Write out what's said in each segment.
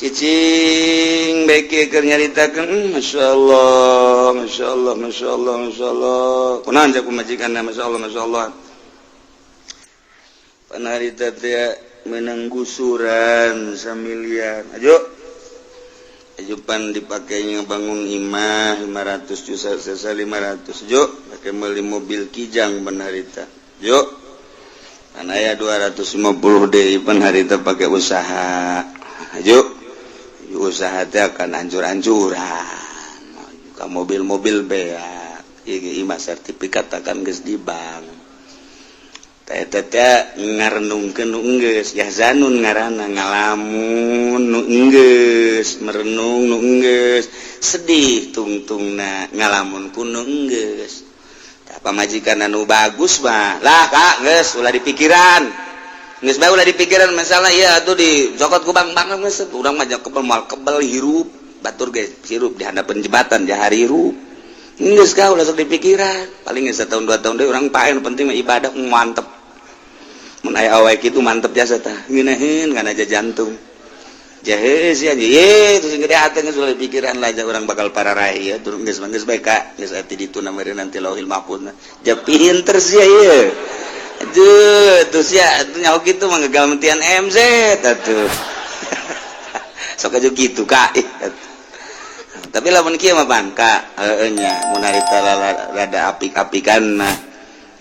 Cicing bae keur nyaritakeun, Masya Allah, Masya Allah, Masya Allah, Masya Allah. Kunaon cek pamajikanna? Masya Allah, Masya Allah. Pan harita teh menang gusuran samiliar. Ayo. Ayo pan dipakainya bangun imah 500 juta, sesa 500 jo pakai beli mobil Kijang pan harita. Jo. Pan aya 250 deui pan harita pakai usaha. Ayo. Usaha teh akan hancur-hancuran ka mobil-mobil beak ieu imah sertifikat akan geus di bank teh teh ngarenungkeun nu geus yahzanun ngaranna, ngalamun nu geus, merenung nu geus, sedih tungtungna ngalamun ku nu geus. Tah, pamajikan anu bagus mah lah, Kak, geus ulah dipikiran, geus bae ulah dipikiran masalah ieu atuh dicokot ku bank bank geus. Urang mah kebel moal kebel, hirup batur geus hirup di handapeun jembatan jahari hirup. Geus ka ulah sok dipikiran, paling geus setahun 2 tahun deui urang paen, penting mah ibadah mantep. Mun aya awewe kitu mantep jasa tah ngeunaheun kana aja jantung jahe sia ye terus gede hate. Geus ulah dipikiran lah, urang bakal pararai ya turun. Geus geus bae ka geus ati ditu meureun nanti Lauhil Mahfuz ja pinter sia ieu. Aduh, terus ya, nyaho gitu mah gagal mentian MZ atuh. Sok aja gitu, Kak. Tapi lamun kieu mah pan, Kak, heueuh nya mun harita rada apik-apikan mah.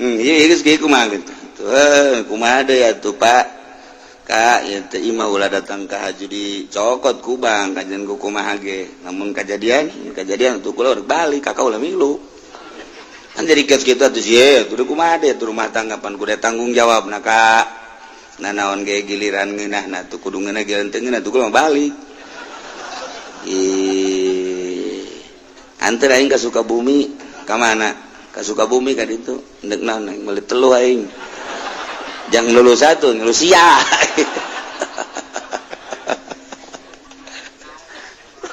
Ieu geus kieu kumaha gitu. Tuh, kumaha deui atuh, Pak? Kak, ieu teh imah ulah datang ka haju dicokot ku bank kajian ku kumaha ge. Namun kejadian, kejadian tuh kula balik, Kakak ulah milu. Kan jadi kieu kitu atuh sieun tuh kumaha deh tuh rumah tangga pan kudu tanggung jawab na, Kak. Nah, naon ge giliran ngeunah na tuh kudu ngeunah, giliran teu ngeunah tuh kudu balik. Ih, anter aing ka Sukabumi. Ka mana ka Sukabumi? Ka ditu ndek naon? Aing meuli teluh, aing jang lulus satu lulus sia.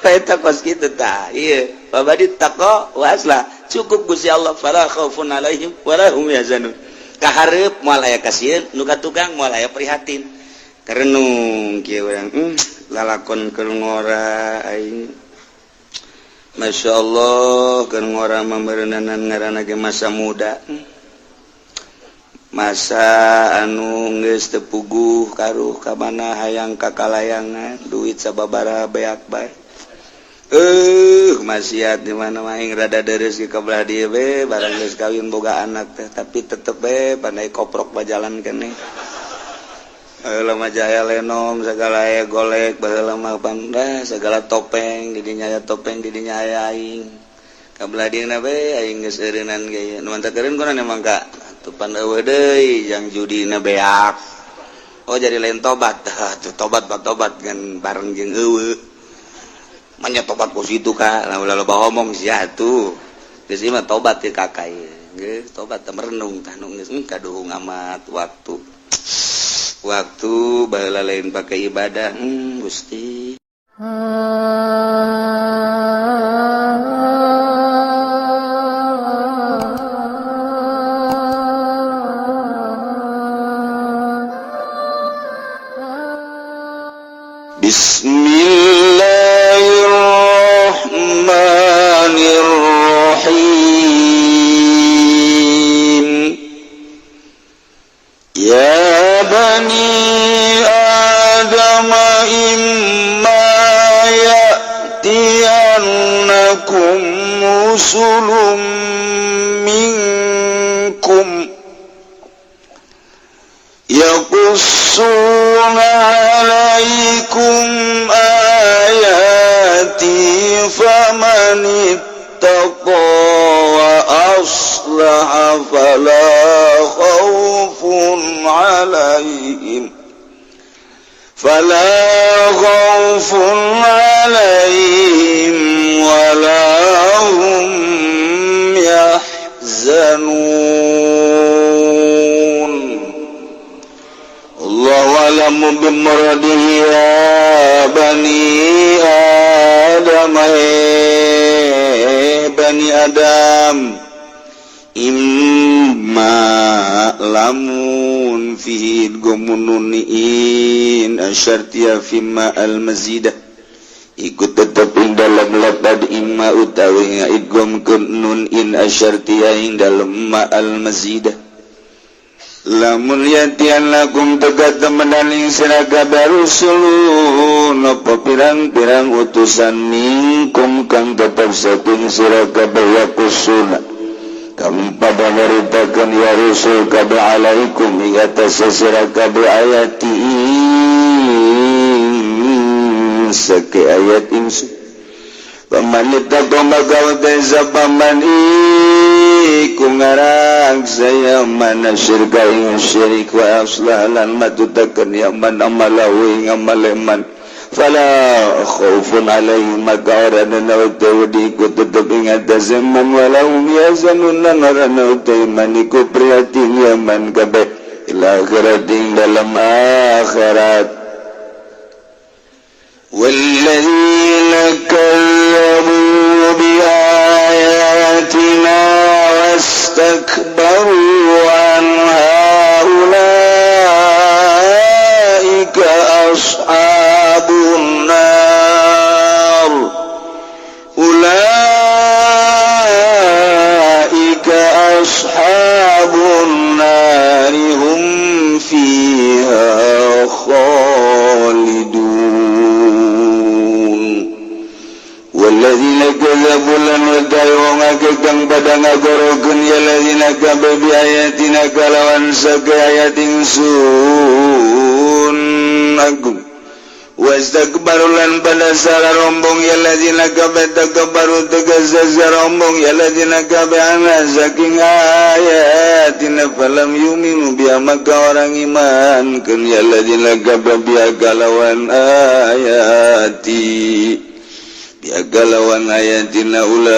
Eta kos kitu tah ieu babadi taqwa waslah cukup Gusti Allah, fala khaufun alaihim wala hum yahzanun. Kahareup moal aya kasieun nu ka tukang, moal aya prihatin. Karenung kieu urang, lalakon keur ngora aing. Masya Allah, keur ngora mameureunana ngaranna ge masa muda, masa anu geus teu puguh karuh ka mana hayang kakalayangan, duit sababaraha beak bae. Maksiat di mana aing rada deres ke kebelah dia be barang geus kawin boga anak teh, tapi tetep be pandai koprok bajalan keneh. Baheula mah jaya lenom segala aya golek, baheula mah bangga segala topeng di dinya aya, topeng di dinya aya. Aing kabelah dieuna be aing geus eureunnan ge nu mantap eureun kunaon emang, Kak? Atuh pan eueuh deui yang judina beak. Oh, jadi lain tobat tuh, tobat tobat kan bareng jeung eueuh. Manya tobat kos itu, Kak lah, ulah loba omong sia tuh. Geus ieu mah tobat ke kakak ieu geus tobat teh merenung tah nu geus kaduhung amat waktu waktu baheula lain pakai ibadah, Gusti. Bismillahirrahmanirrahim. Ya bani Adam imma ya'tiyannakum rusulun minkum yaqussuna alaikum ayati faman ittaqa wa aslaha fala khaufun alaihim wala hum yahzanun. Allahu a'lamu bimuradihi. Ya bani Adam, bani Adam, imma lamun fihi gomununiin asyartiya fima al-mazidah. Iku tetep ing dalem lapad imma utawi ngaidghamkeun nun in asyartiyah ing dalem ma al mazidah. Lamun ya'tiyannakum tegat temenan ing sira kabeh rusulun apa pirang-pirang utusan minkum kang tetep saking sira kabeh, yaqussuna kang pada nyaritakeun ya rusul kabeh, alaikum ing atas sira kabeh, ayati sake ayat ingsun. Faman ittaqo maka utai sapa man iku ngarang saya mana syirka ing syirik, wa aslah lan matutakeun ya man amalahu ing amale man, fala khaufun alaihim maka ora ana utawi iku tetep ing atase man, wala hum yahzanun lan ora ana utawi man iku prihatin ya man kabeh, ila akhirat ing dalam akhirat. والذين كذبوا بآياتنا واستكبروا عنها أولئك أصحاب النار، أولئك أصحاب النار هم فيها خالدون. والذين كذبوا lan utawi wong akeh kang pada ngagorokeun ya ladzina kabeh, bi ayatina kalawan sake ayat ingsun agung, wastakbaru lan pada sara rombong ya ladzina kabeh, takabbaru tegas rombong ya ladzina kabeh, anha saking ayatina, falam yu'minu biha maka ora ngiman keun ya ladzina kabeh, biha kalawan ayati, biagalawan ayatina, ulaika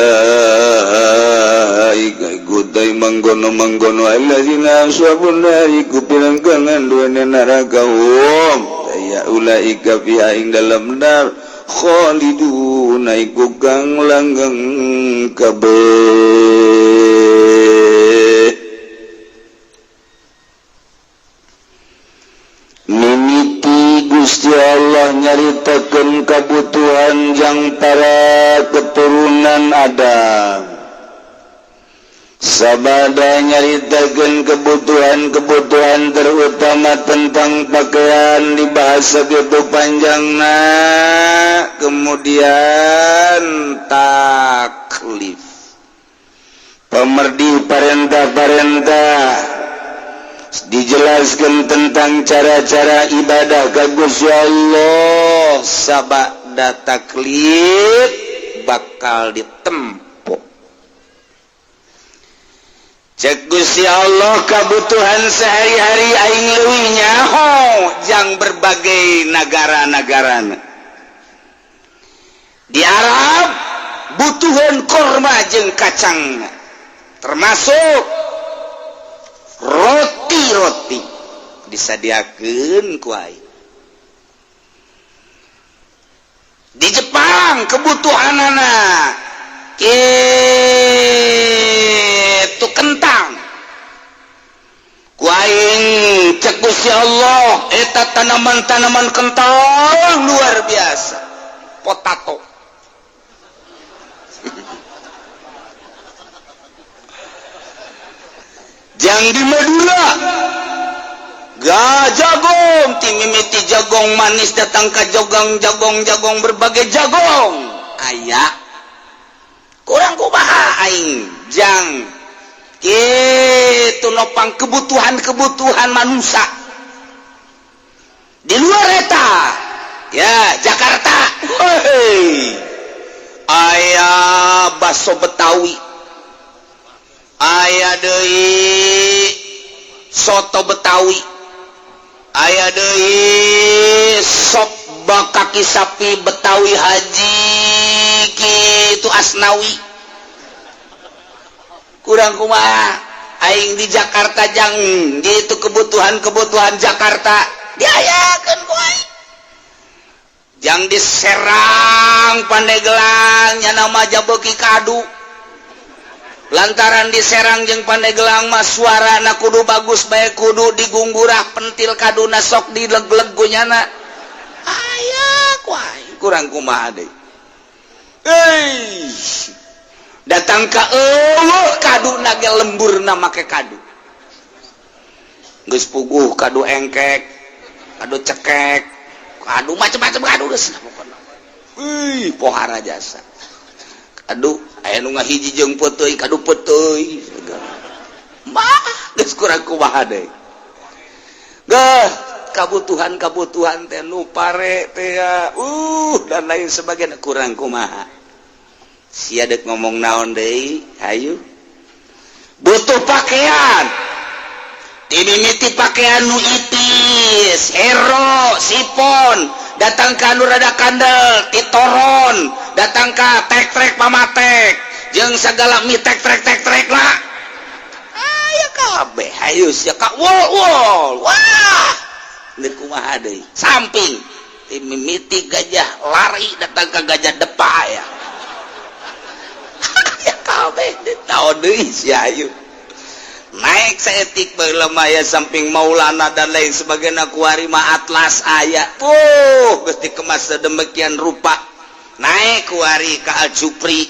iku manggono manggono alladzina ashabun nar iku pirangkangan duene neraka, hum ya ulaika fiha ing dalam nar, khalidun iku kang langgeng kabeh. Mimiti Gusti Allah nyaritakeun kabutuhan jang para keturunan Adam. Sabada nyaritakeun kebutuhan-kebutuhan terutama tentang pakaian dibahas begitu panjangna, kemudian taklif pemerdi parentah-parentah dijelaskan tentang cara-cara ibadah ka Gusti Allah. Sabada taklif bakal ditempo. Cek Gusti Allah, kebutuhan sehari-hari aing leuwih nyaho jang berbagai negara-negara. Di Arab butuhan korma jeung kacang, termasuk roti-roti disadiakeun ku aing. Di Jepang kebutuhan anak itu kentang, ku aing cek Gusti Allah eta tanaman-tanaman kentang luar biasa, potato. Jang di Madura ga jagong, ti mimiti jagong manis datang ke jogong jagong jagong berbagai jagong aya, kurang kumaha aing jang itu nopang kebutuhan-kebutuhan manusia. Di luar eta ya Jakarta. Hei, aya baso Betawi, aya deui soto Betawi, aya deui sop kaki sapi Betawi Haji kitu Asnawi. Kurang kumaha aing di Jakarta jang gitu kebutuhan-kebutuhan Jakarta diayakeun ku aing? Jang diserang Pandeglang nya nama jabeuki kadu, lantaran diserang jeung Pandeglang mah suara na kudu bagus bae, kudu digungurah pentil kaduna sok dileg-leg ku nyana, aya ku aing. Kurang kumaha deui? Euy, datang ka eueuh kadu na ge, lemburna make kadu. Geus puguh kadu engkek, kadu cekek, kadu macam-macam kadu geus pokona. Wih, pohara jasa. Aduh, aya nu ngahiji jeung peuteuy, kadu peuteuy. Mah, geus kurang kumaha deui. Geh, kabutuhan-kabutuhan teh nu pare teh dan lain sebagainya kurang kumaha. Sia dek ngomong naon deui? Hayu. Butuh pakaian. Dimimiti pakaian nu ipis, hero, sipon, datang ka anu rada kandel, titoron, datang ka tek-trek pamatek, jeung segala mi tek trek tek trek lah. Aya kabeh, hayu sia ka wol wol. Wah, deuk kumaha deui? Samping dimimiti gajah lari datang ke gajah depa ya. Ya kabeh naon deui sia, hayu. Naik saeutik baheula mah aya samping Maulana dan lain sebagainya, kuari mah Atlas aya. Tuh, geus dikemas sedemikian rupa. Naik kuari ka Al Jupri,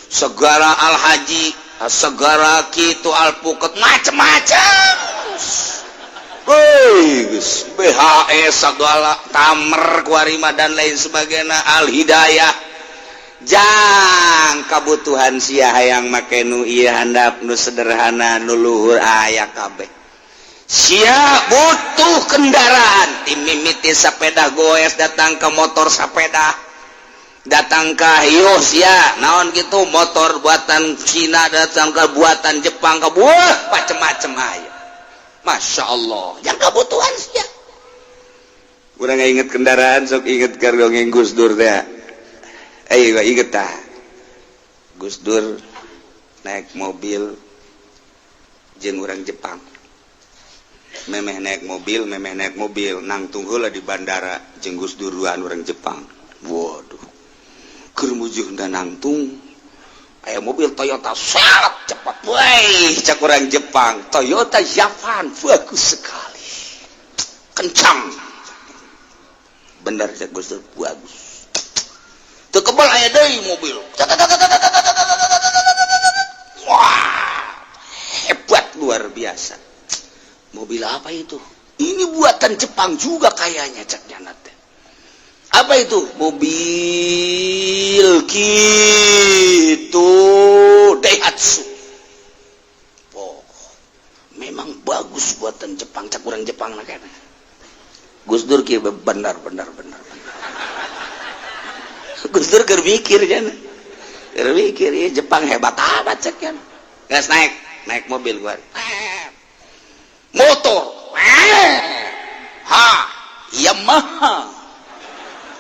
segala Al Haji, segala kitu alpuket macem-macem. Woi, geus BHS segala tamer kuari mah dan lain sebagainya, Al Hidayah. Jang kabutuhan sia hayang make nu ieu handap, nu sederhana, nu luhur, aya kabeh. Sia butuh kendaraan, timimiti sepeda goes datang ke motor sepeda, datang ke hios ya naon gitu, motor buatan Cina datang ke buatan Jepang, ke buah macem-macem aya. Masya Allah, yang kebutuhan sia. Urang inget kendaraan sok inget keur dongeng Gus Dur teh. Ayo inget tah. Gus Dur naik mobil jeung orang Jepang. Memeh naik mobil, memeh naik mobil, nangtung heula di bandara jeung Gus Dur duaan orang Jepang. Waduh. Keur mujuhna nangtung aya mobil Toyota sangat cepat. Woi, cak orang Jepang, Toyota Javan bagus sekali. Kencang. Bener cak Gus Dur, bagus. Teu kebal aya deui mobil. Wah, hebat luar biasa. Mobil apa itu? Ini buatan Jepang juga kayaknya, cak nyanat teh. Apa itu? Mobil gitu Daihatsu. Oh, memang bagus buatan Jepang, cak orang Jepang nah kayaknya. Gus Dur kieu, benar benar benar. Gus Dur keur mikir jan. Keur mikir, ya Jepang hebat amat cek kan. Gas naik, naik mobil gua. Motor. Ha, Yamaha.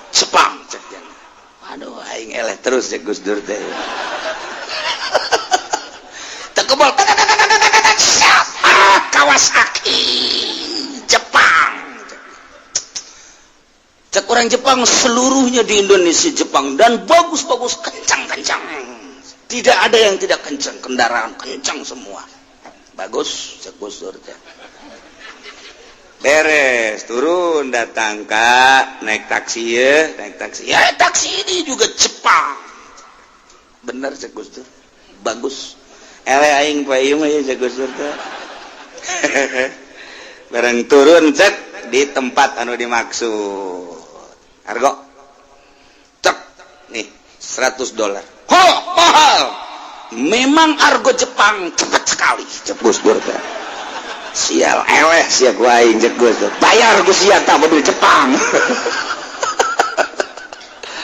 Jepang cek jan. Aduh, aing eleh terus cek Gus Dur teh. Teu kebal. Ah, Kawasaki Jepang. Cek orang Jepang, seluruhnya di Indonesia Jepang dan bagus-bagus, kencang-kencang. Tidak ada yang tidak kencang, kendaraan kencang semua. Bagus, cek Gus Dur teh. Beres, turun datang kak, naik taksi ya, naik taksi. Ya taksi ini juga Jepang. Bener cek Gus Dur. Bagus. Ele aing pak ieu mah ya cek Gus Dur teh. Bareng turun cek di tempat anu dimaksud. Argo. Cek nih 100 dolar. Ho, mahal. Memang argo Jepang cepat sekali, cek Gus Dur teh. Sial, eleh sia ku aing cek Gus Dur. Bayar ku sia tah mobil Jepang.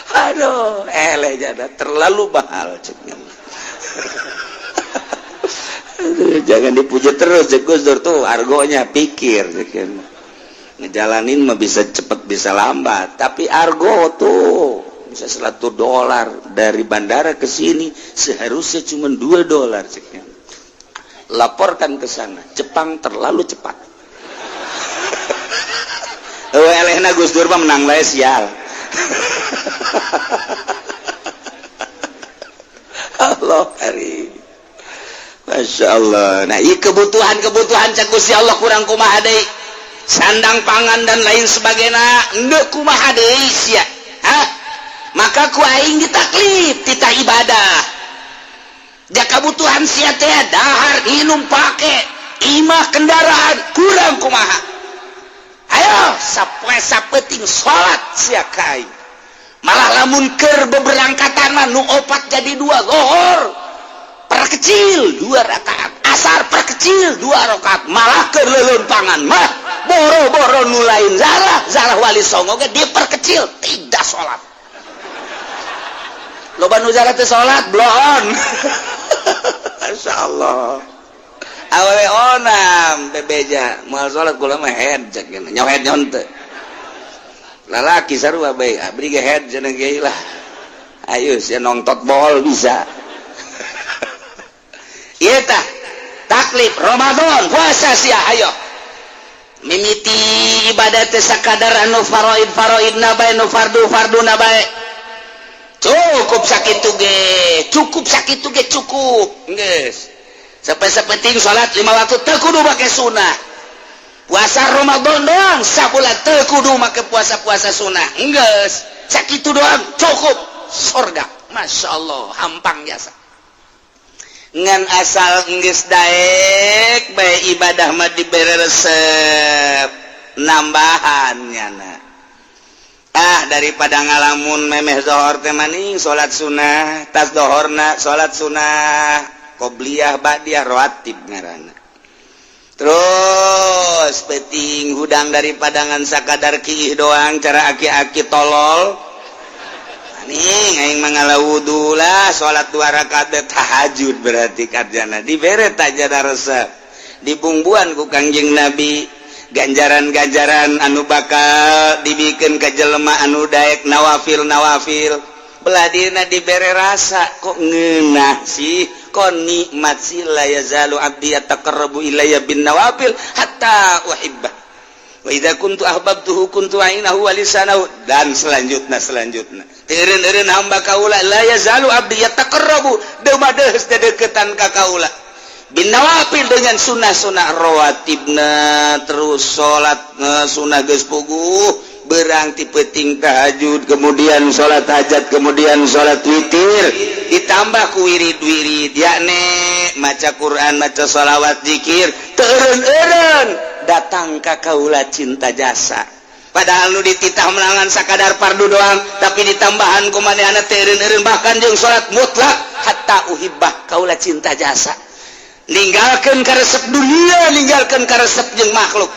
Aduh, eleh jada terlalu mahal ceknya. Aduh, jangan dipuji terus cek Gus Dur tuh, argonya pikir cek. Ngejalanin mah bisa cepet bisa lambat, tapi argo tuh bisa 100 dolar dari bandara ke sini seharusnya cuma 2 dolar ceknya. Laporkan ke sana, Jepang terlalu cepat. Oh, elehna Gus Dur mah menang wae sial. Allah hari. Masya Allah. Nah, ini kebutuhan-kebutuhan cek Gusti Allah kurang kumaha deui. Sandang pangan dan lain sebagainya, endeu kumaha deui sia? Hah? Maka ku aing ditaklif titah ibadah. Ja kabutuhan sia teh dahar, minum, pake imah, kendaraan, kurang kumaha? Ayo, sapoe sapeting salat sia ka aing. Malah lamun keur beberangkatan mah nu opat jadi dua, lohor perkecil dua rakaat, asar perkecil dua rakaat. Malah keur leuleumpangan mah boro-boro nu lain zarah zarah, Wali Songo ge diperkecil, tidak salat. Loba nu zarah teu salat bloon. Masya Allah, awewe onam bebeja moal salat, kula mah head cek nyaho head nyaho teu. Lalaki sarua bae, abdi ge head cenah ge lah. Ayo sia nongtot bol bisa. Ieu tah taklif Ramadan, puasa sia. Ayo mimiti ibadah teh sakadar anu faraid faraid na bae, nu fardu fardu na bae. Cukup sakitu ge cukup, sakitu ge cukup. Geus sampai sapenting salat lima waktu, teu kudu make sunnah. Puasa Ramadan doang sabulan, teu kudu make puasa-puasa sunnah. Geus sakitu doang cukup sorga. Masya Allah, hampang jasa. Ngan asal geus daek bae ibadah mah dibere resep nambahan nyana. Ah, daripada ngalamun memeh zohor teh maning salat sunnah, tas dohorna salat sunnah qobliyah, ba'diyah, rawatib ngaranna. Terus peting hudang, daripada ngan sakadar kiih doang, cara aki-aki tolol nih, aing mangala wudu lah, salat dua rakaat tahajud. Berarti karjana dibere tajana resep, dibumbuan ku Kangjeng Nabi ganjaran-ganjaran anu bakal dibikin ke jelema anu daek nawafil nawafil. Beladina dibere rasa, kok ngeunah sih, kok nikmat sih. La yazalu abdi yataqarrabu ilayya bin nawafil hatta uhibbah, wa idza kuntu ahbabtuhu kuntu ainahu wa lisanahu, dan selanjutnya selanjutnya. Teureun-eureun hamba kaula, la yazalu abdi yataqarrabu, deus dedeketan ka kaula, bin nawafil, dengan sunnah-sunnah rawatibna. Terus salat sunnah geus puguh, berang ti peuting tahajud, kemudian salat hajat, kemudian salat witir, ditambah ku wirid-wirid, yakni maca Quran, maca sholawat, zikir. Teureun-eureun datang ka kaula cinta jasa. Padahal nu dititah melangan sakadar fardu doang, tapi ditambahan ku manehna teureun-eureun, bahkan jeung salat mutlak, hatta uhibbah, kaula cinta jasa. Ninggalkeun karesep dunia, ninggalkeun karesep jeung makhluk,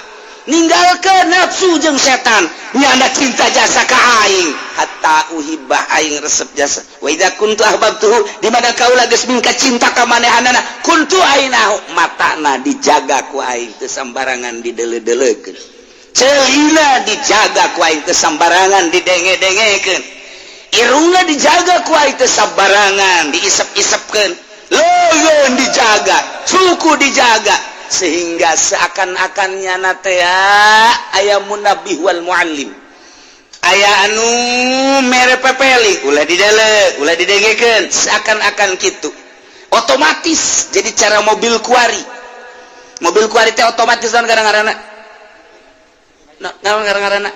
ninggalkeun nafsu jeung setan, nyanda cinta jasa ka aing, hatta uhibbah, aing resep jasa. Wa idza kuntu ahbabtuhu, di mana kaula geus mingka cinta ka manehanana, kuntu ainahu, matana dijaga ku aing teu sambarangan didele-deleukeun, celina dijaga ku aing teu sambarangan didenge-dengekeun, irungna dijaga ku aing teu sambarangan diisep-isepkeun, leungeun dijaga, suku dijaga, sehingga seakan-akan nyana teh aya munabih wal muallim, aya anu mere pepeli, ulah didele, ulah didengekeun, seakan-akan gitu otomatis. Jadi cara mobil kuari, mobil kuari teh otomatis. Naon gara-garana? Naon gara-garana?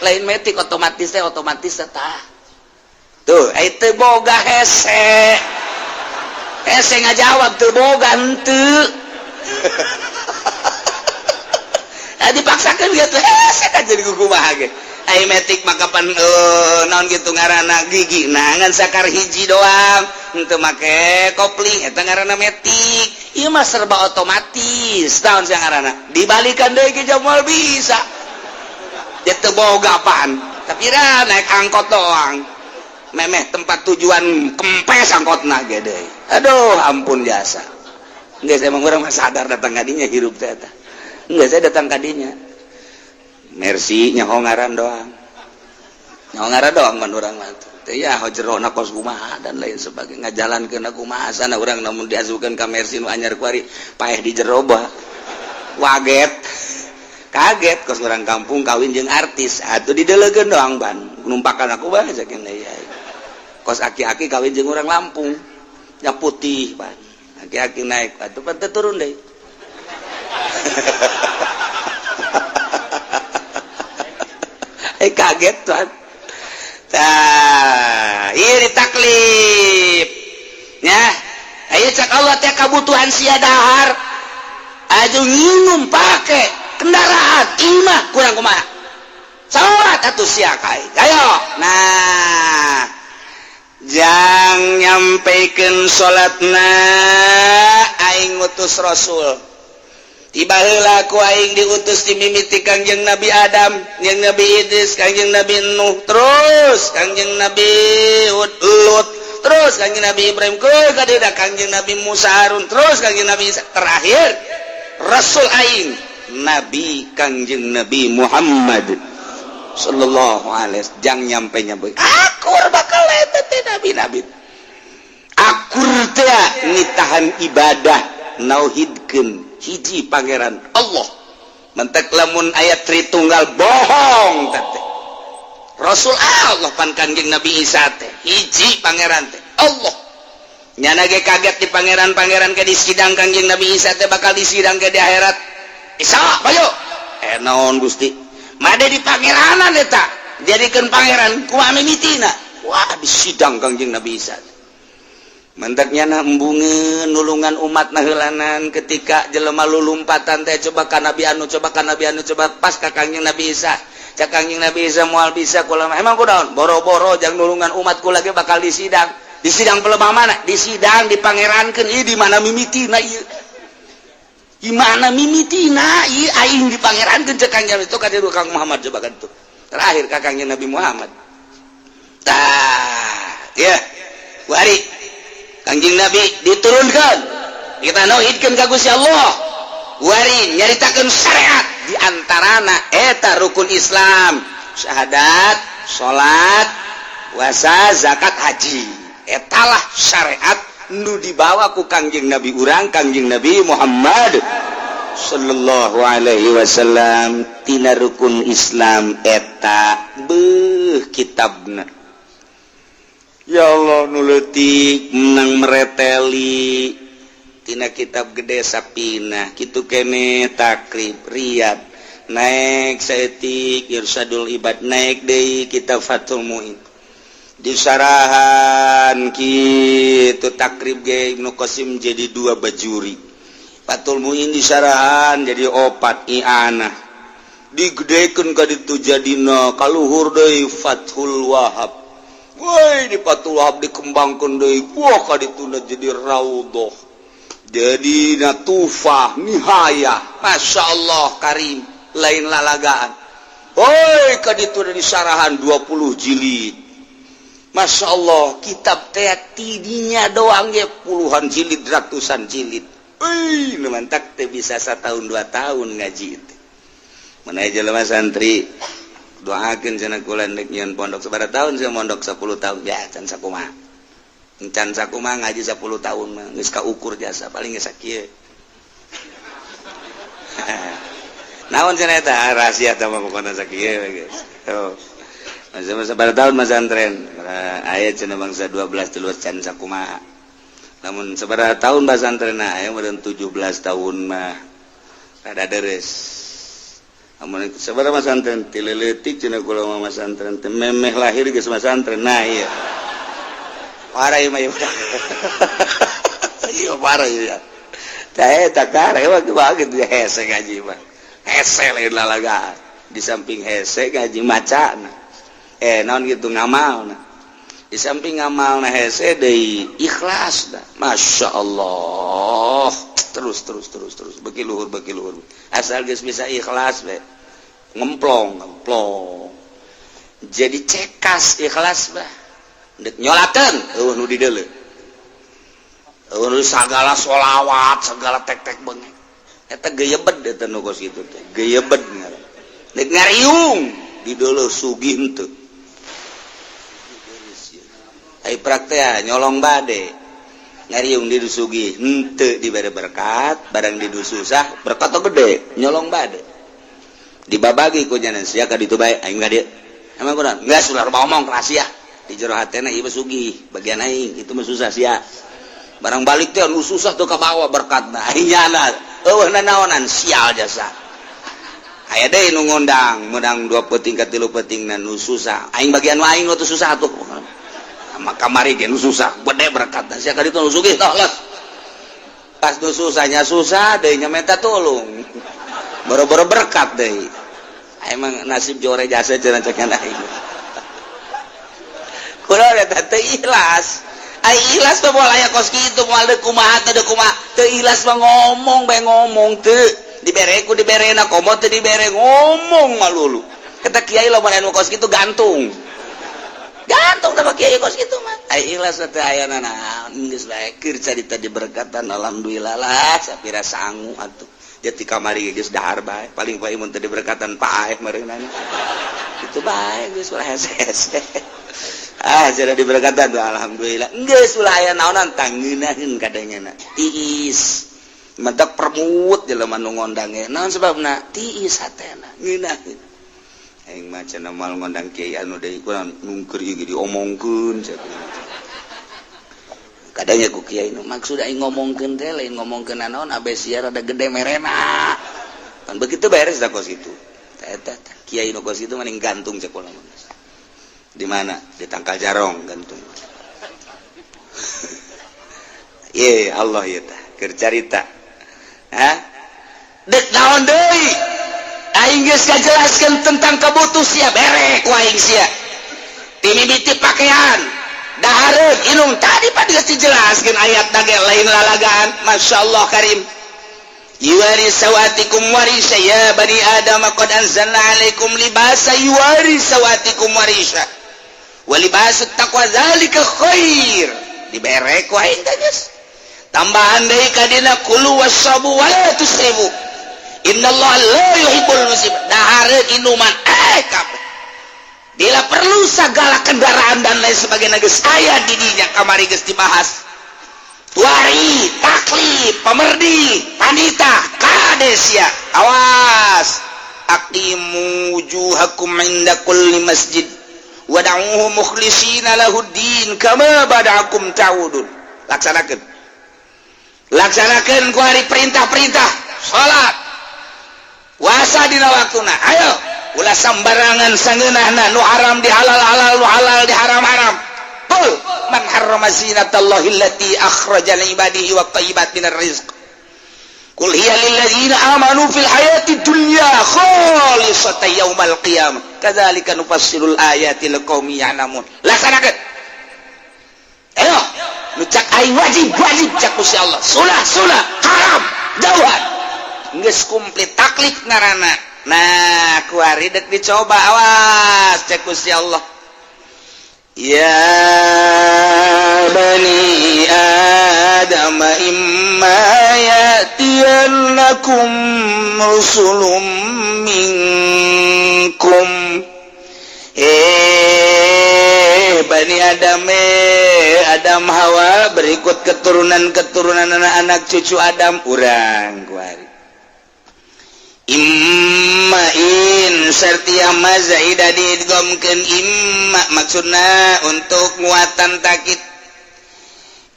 Lain metik, otomatis teh, otomatis tah tuh. Itu boga hese hese ngajawab tuh, boga henteu. Nah, dipaksakan gitu hese kan jadi kumaha ge. Ai metik maka pan naon gitu ngaranna, gigi nah ngan sakar hiji doang, henteu make kopling, eta ngaranna metik. Ieu mah serba otomatis. Naon sih ngaranna, dibalikan deui ge moal bisa. Dia teu boga apaan, tapi ra naik angkot doang, memeh tempat tujuan kempes angkotna gede. Aduh, ampun jasa. Enggak, saya emang orang mah sadar datang kadinya hirup teh eta. Enggak, saya datang kadinya Mercy, nyaho ngaran doang, nyaho ngaran doang man urang mah teh ya jerona kos kumaha dan lain sebagainya, ngajalankeun kumaha sana urang. Namun diasukeun ka Mercy nu anyar kuari, paeh di jero bah waget kaget, kos orang kampung kawin jeung artis atuh didelegeun doang ban numpakan aku bah saking ya. Kos aki-aki kawin jeung orang Lampung yang putih ban, aki-aki naik atuh pan turun deh. Eh, kaget tuan. Tah, ieu ditaklif nya. Ayo, cek Allah teh, kabutuhan sia dahar aju, nginum, pake kendaraan, imah, kurang kumaha? Salat atuh sia kai. Ayo, nah, jang nyampaikan salatna, aing ngutus rasul. Tiba heula ku aing diutus, dimimiti Kangjeng Nabi Adam, jeung Nabi Idris, Kangjeng Nabi Nuh, terus Kangjeng Nabi Hud, Lut, terus Kangjeng Nabi Ibrahim, ke kadida Kangjeng Nabi Musa, Harun, terus Kangjeng Nabi Isa, terakhir rasul aing, Nabi Kangjeng Nabi Muhammad sallallahu alaihi. Jang nyampe nyampe akur bakal eta teh nabi-nabi, akur teh nitahan ibadah, nauhidkeun hiji Pangeran Allah. Mentek lamun ayat Tritunggal bohong teh. Rasul Allah pan Kangjeng Nabi Isa teh, hiji Pangeran teh Allah. Nyana ge kaget di pangeran-pangeran ke di sidang. Kangjeng Nabi Isa teh bakal disidang ke di akhirat. Isa, bayo, eh, naon Gusti? Made di pangeranan eta jadikeun pangeran kumaha mimitina? Wah, di sidang Kangjeng Nabi Isa. Mentaknya na embungeun nulungan umat naheulanan. Ketika jelema lulumpatan teh, coba ka Nabi anu, coba ka Nabi anu, coba pas ka Kangjeng Nabi Isa. Cak Kangjeng Nabi Isa, moal bisa kula. Emang kunaon? Boro-boro jang nulungan umat, kula ge bakal disidang. Di sidang pelebah mana? Di sidang dipangerankeun. Ieu di mana mimitina ieu? Di mana mimitina ieu aing dipangerankeun? Cek Kangjeng itu ka Kang Muhammad. Coba kan tuh terakhir ka Kangjeng Nabi Muhammad. Tah ya, wari Kangjeng Nabi diturunkan, kita nauhidkeun ka Gusti Allah. Wari nyaritakeun syariat, di antarana eta rukun Islam, syahadat, salat, puasa, zakat, haji. Etalah syariat nu dibawa ku Kangjeng Nabi urang, Kangjeng Nabi Muhammad sallallahu alaihi wasallam. Tina rukun Islam eta, beuh, kitabna, ya Allah, nu leutik menang mereteli tina kitab gede Sapinah kitu kene, Takrib, Riyad, naik saeutik Irsyadul Ibad, naik deui kitab Fathul Muin, disarahan kitu. Takrib ge Ibnu Qasim jadi dua bajuri, Fathul Muin disarahan jadi opat, I'anah digedekeun ka ditu jadina kaluhur deui Fathul Wahab. Woi, di Fathul Wahab dikembangkan deui, wah, ka dituna jadi Raudhah, jadi Natufah, Nihayah. Masya Allah karim, lain lalagaan. Woi, ka dituna disarahan 20 jilid. Masya Allah, kitab teh tidinya doang ge puluhan jilid, ratusan jilid. Wih, nu mantak teh bisa setahun 2 tahun ngaji itu. Mana jelema santri, doakeun cenah kula ndek nyieun pondok. Sabaraha tahun saya mondok? 10 tahun ya. Can sakumaha, can sakumaha ngaji 10 tahun mah geus kaukur jasa paling geus sakieu. Naon cenah eta rahasia teh mah, pokona sakieu geus. Oh. Masa sabaraha tahun masantren? Aya cenah bangsa 12 13, can sakumaha. Namun sabaraha tahun pasantren? Aya meureun 17 tahun mah rada deres. Amun sabaraha masantren? Ti leutik cenah kula mah masantren teh, memeh lahir geus masantren. Nah, iya. Parah ieu mah ieu. Iya, parah ieu. Tah eta kare mah gitu hese ngaji mah. Hese, lain lalaga. Di samping hese ngaji macana. Eh, naon gitu, ngamalna. Di samping ngamalna hese deui, ikhlas dah. Masya Allah. Terus terus terus terus beki luhur, beki luhur, asal geus bisa ikhlas be ngemplong ngemplong, jadi cekas ikhlas bah. Ndek nyolakeun euweuh nu dideuleu, euweuh nu sagala sholawat, segala tek-tek bengek eta geyebed. Eta nu kos kitu teh geyebed ngaran. Ndek ngariung dideuleu sugih henteu. Ai praktek nyolong bade, ngariung di sugih henteu dibere berkat, barang di susah berkat gede. Nyolong bade dibabagi ku nyanan, sia ka ditu bae, aing ka dieu. Emang kurang geus, ulah ngomong rahasia. Di jero hatena, ieu sugih bagian aing, itu mah susah sia. Barang balik teh anu susah tuh kabawa berkatna, aing nyana eueuh nanaonan, sial jasa. Aya deui nu ngondang, menang dua peuting ka tilu peuting na nu susah. Aing bagian aing nu susah tuh. Sama kamari ge nu susah, gede berkat. Sia ka ditu nu sugih tah los. Pas nu susahnya susah deui nya minta tolong. Boro-boro berkat deui. Emang nasib jore jasa cenah cek aing. Kulo eta teu ikhlas. Ai ikhlas mah moal aya kos kitu, moal deuk kumaha teh deuk kumaha. Teu ikhlas mah ngomong bae, ngomong teu dibere ku diberena, komo teu dibere ngomong malulu. Kata kiai, lamun anu kos kitu gantung. Gantung teh kiai kos kitu mah. Ai ikhlas teh aya naon geus bae keur carita diberkatan, alhamdulillah lah sapira sangu atuh. Jadi kamari geus dahar bae, paling paling mun teu diberkatan paeh meureunana. Itu bae geus ulah hese-hese. Ah, sudah diberkatan tuh, alhamdulillah. Geus ulah aya naonan tangeunaheun kadangna. Tiis. Mentak permut jelema nu ngondang ge. Naon sebabna? Tiis hatena, ngeunaheun. Aing mah cenah moal ngondang kiai anu deui, kurang nungker ieu diomongkeun cenah. Kadangnya ku kiai nu maksud aing ngomongkeun teh lain ngomongkeun naon, abe sia rada gede merena. Kan begitu beres dah kos itu. Eta kiai nu kos itu mending gantung cek kula mah. Di mana? Di tangkal jarong gantung. Ye Allah ya tah keur carita. Hah? Dek naon deui? Aing geus kajelaskeun tentang kabutuh sia, bere ku aing sia. Timimiti pakaian, dahareun, inum tadi pan geus dijelaskeun ayat ge lain lalagaan. Masya Allah karim. Yuwari sawatikum warisha ya bani Adam qad anzalna alaikum libasa yuwari sawatikum warisha wa libasut taqwa zalika khair. Dibere ku aing teh geus. Tambahan deui kadina, kulu wasyabu wa la tusrifu innallaha la yuhibbul musrifin. Dahareun, inuman, kabeh bila perlu segala kendaraan dan lain sebagainya geus aya di dinya, kamari geus dibahas. Tuari taklif pemerdi panita kadesia, awas, aqimu wujuhakum inda kulli masjid wad'uhu mukhlishina lahuddin kama bada'akum ta'udun. Laksanakeun, laksanakeun ku hari perintah-perintah salat, puasa dina waktuna. Ayo ulah sambarangan sangeunahna, nu haram di halal-halal, nu halal di haram-haram. Qul man harrama zinatallahi allati akhraja li ibadihi wat thayyibat minar rizq qul hiya lil ladzina amanu fil hayati dunya khalisatan yaumal qiyamah kadzalika nufassilul ayati liqaumin ya'lamun. Laksanakeun, ayo, nu cak aing wajib wajib, cak Gusti Allah sunah sunah, haram jauhan. Geus komplit taklif ngaranna. Nah, kuari dek dicoba, awas, cek Gusti Allah, ya bani Adam imma ya'tiyannakum rusulum minkum. Bani Adam, Adam Hawa, berikut keturunan-keturunan anak-anak cucu Adam urang kuari, imma in sertia mazaida diidghamkeun imma, maksudna untuk muatan takit.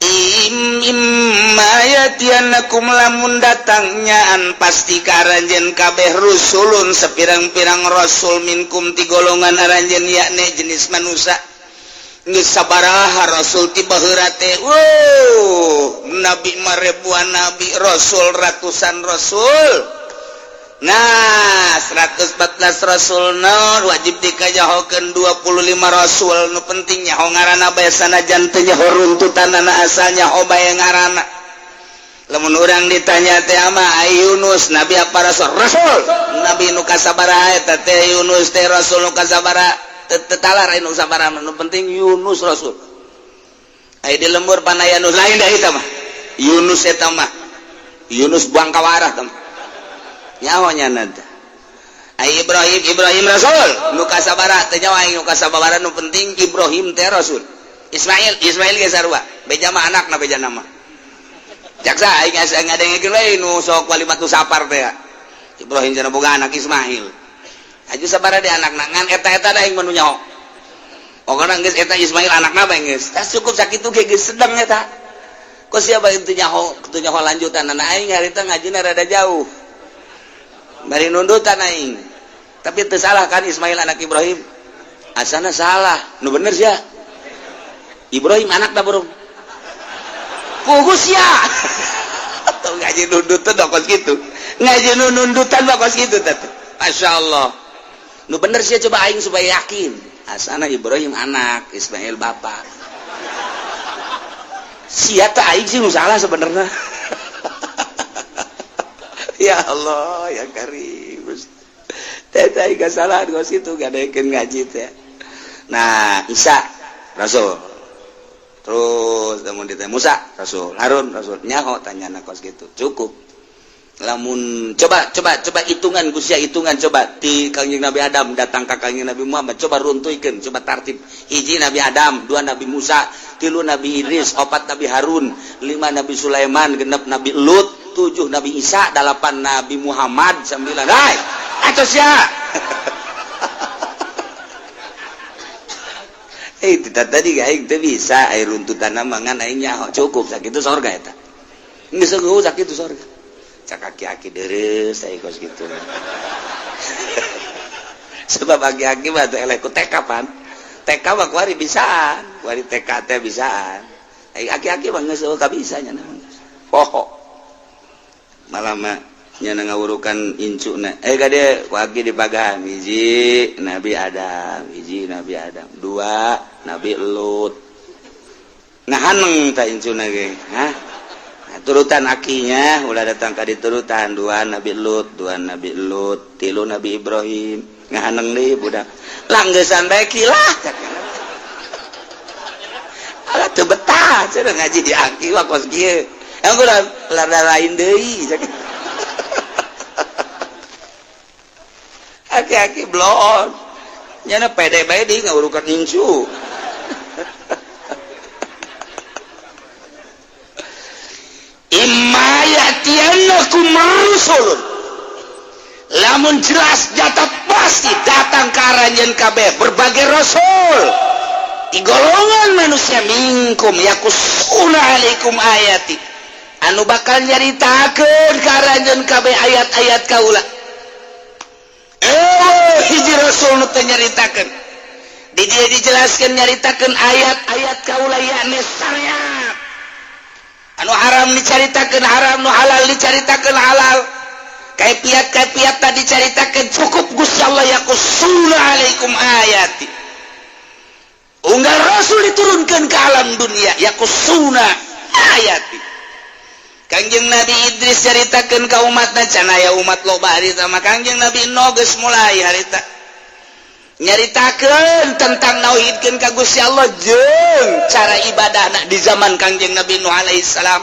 Im imma yatiannakum lamun datangnyaan pasti ka aranjeun kabeh, rusulun sepirang-pirang rasul, minkum ti golongan aranjeun, yakni jenis manusia. Geus sabaraha rasul ti baheula teh? Wow, nabi mah ribuan nabi, rasul ratusan rasul. Nah, 114 rasul nu wajib dikajahokeun 25 rasul. Nu penting nyaho ngaranna bae, sanajan teu nyaho runtutanana, asal nyaho bae ngaranna. Lamun urang ditanya teh ama ai Yunus nabi apa rasul? Rasul. Nabi nu kasabaraha eta teh? Yunus teh rasul nu kasabaraha? Teu talar nu sabaraha, nu penting Yunus rasul. Ai di lembur panaya nu lain da eta mah. Yunus eta mah Yunus buang kawarah teh nyahonya nanti. Ai Ibrahim, Ibrahim rasul nu kasabaraha? Teu nyaho aing nu kasabaraha, nu penting Ibrahim teh rasul. Ismail, Ismail ge sarua, beja mah anakna, beja nama jaksa aing asa ngadengekeun we nu sok walimatu sapar teh, Ibrahim cenah boga anak Ismail. Aju sabaraha di anakna ngan eta-eta da aing mah nu nyaho. Pokona geus eta Ismail anakna bae geus. Tas cukup sakitu ge geus sedeng eta. Kok siapa itu nyaho, itu nyaho lanjutan. Nah, aing harita ngajina rada jauh. Bari nundutan aing. Tapi itu salah kan, Ismail anak Ibrahim? Asana salah. Nu bener sih ya, Ibrahim anak dah burung pugus ya. Tuh, ngaji nundut tuh kos gitu, ngaji nundutan mah kos gitu teh. Masya Allah. Nu bener sih, coba aing supaya yakin. Asana Ibrahim anak, Ismail bapak. Sia teh, aing sih nu salah sebenarnya. Ya Allah ya Karim, teh teh gak salah kos itu, gak ada ngaji teh. Nah, Isa Rasul, terus lamun ditanya Musa Rasul, Harun Rasul, nyaho tanya kos gitu cukup. Lamun coba coba coba hitungan Gusia, hitungan coba di Kangjeng Nabi Adam datang ke Kangjeng Nabi Muhammad, coba runtuhkeun, coba tartib. Hiji Nabi Adam, dua Nabi Musa, tilu Nabi Idris, opat Nabi Harun, lima Nabi Sulaiman, genep Nabi Lut, tujuh Nabi Isa, delapan Nabi Muhammad, sembilan. Hai, atos ya. Eh, tidak tadi aing teu bisa air runtutan mangan aing nyaho cukup sakitu sorga eta. Geus sakitu sorga. Cak aki-aki deres saya kos gitu. Sebab aki-aki mah teh eleh ku TK pan. TK mah kuari bisaan, kuari TK teh bisaan. Ai aki-aki mah geus eueuh kabisa nya. Poho. Malah mah nya ngawurukan incuna. Eh, kade ku aki dipagahan, hiji Nabi Adam, hiji Nabi Adam, dua Nabi Lut. Ngahaneng tak incuna ge? Hah? Nah, turutan akinya ulah datang ka diturutan, dua Nabi Lut, dua Nabi Lut, tilu Nabi Ibrahim. Ngahaneng deui budak. Langgesan bae lah. Alah, teu betah cenah ngaji di aki mah kos kieu. Yang ulah lada lain deui. Aki-aki bloon. Nyana pede bae di ngawurukan incu. Imma ya'tiyannakum rusulun, lamun jelas nyata pasti datang ke aranjeun kabeh berbagai rasul di golongan manusia, minkum yaqussuna alaikum ayati, anu bakal nyaritakeun ka aranjeun kabeh ayat-ayat kaula. Eh, hiji rasul nu teu nyaritakeun di dia dijelaskan nyaritakeun ayat-ayat kaula, yakni syariat. Anu haram dicaritakeun haram, nu halal dicaritakeun halal, kaifiat-kaifiat tadi dicaritakeun. Cukup Gusti Allah yaqussuna alaikum ayati. Unggal rasul diturunkan ke alam dunia, yaqussuna ayati. Kangjeng Nabi Idris caritakeun ka umatna, can aya umat loba harita mah. Kangjeng Nabi Nuh geus mulai harita nyaritakeun tentang nauhidkeun ka Gusti Allah jeung cara ibadahna di zaman Kangjeng Nabi Nuh alaihi salam.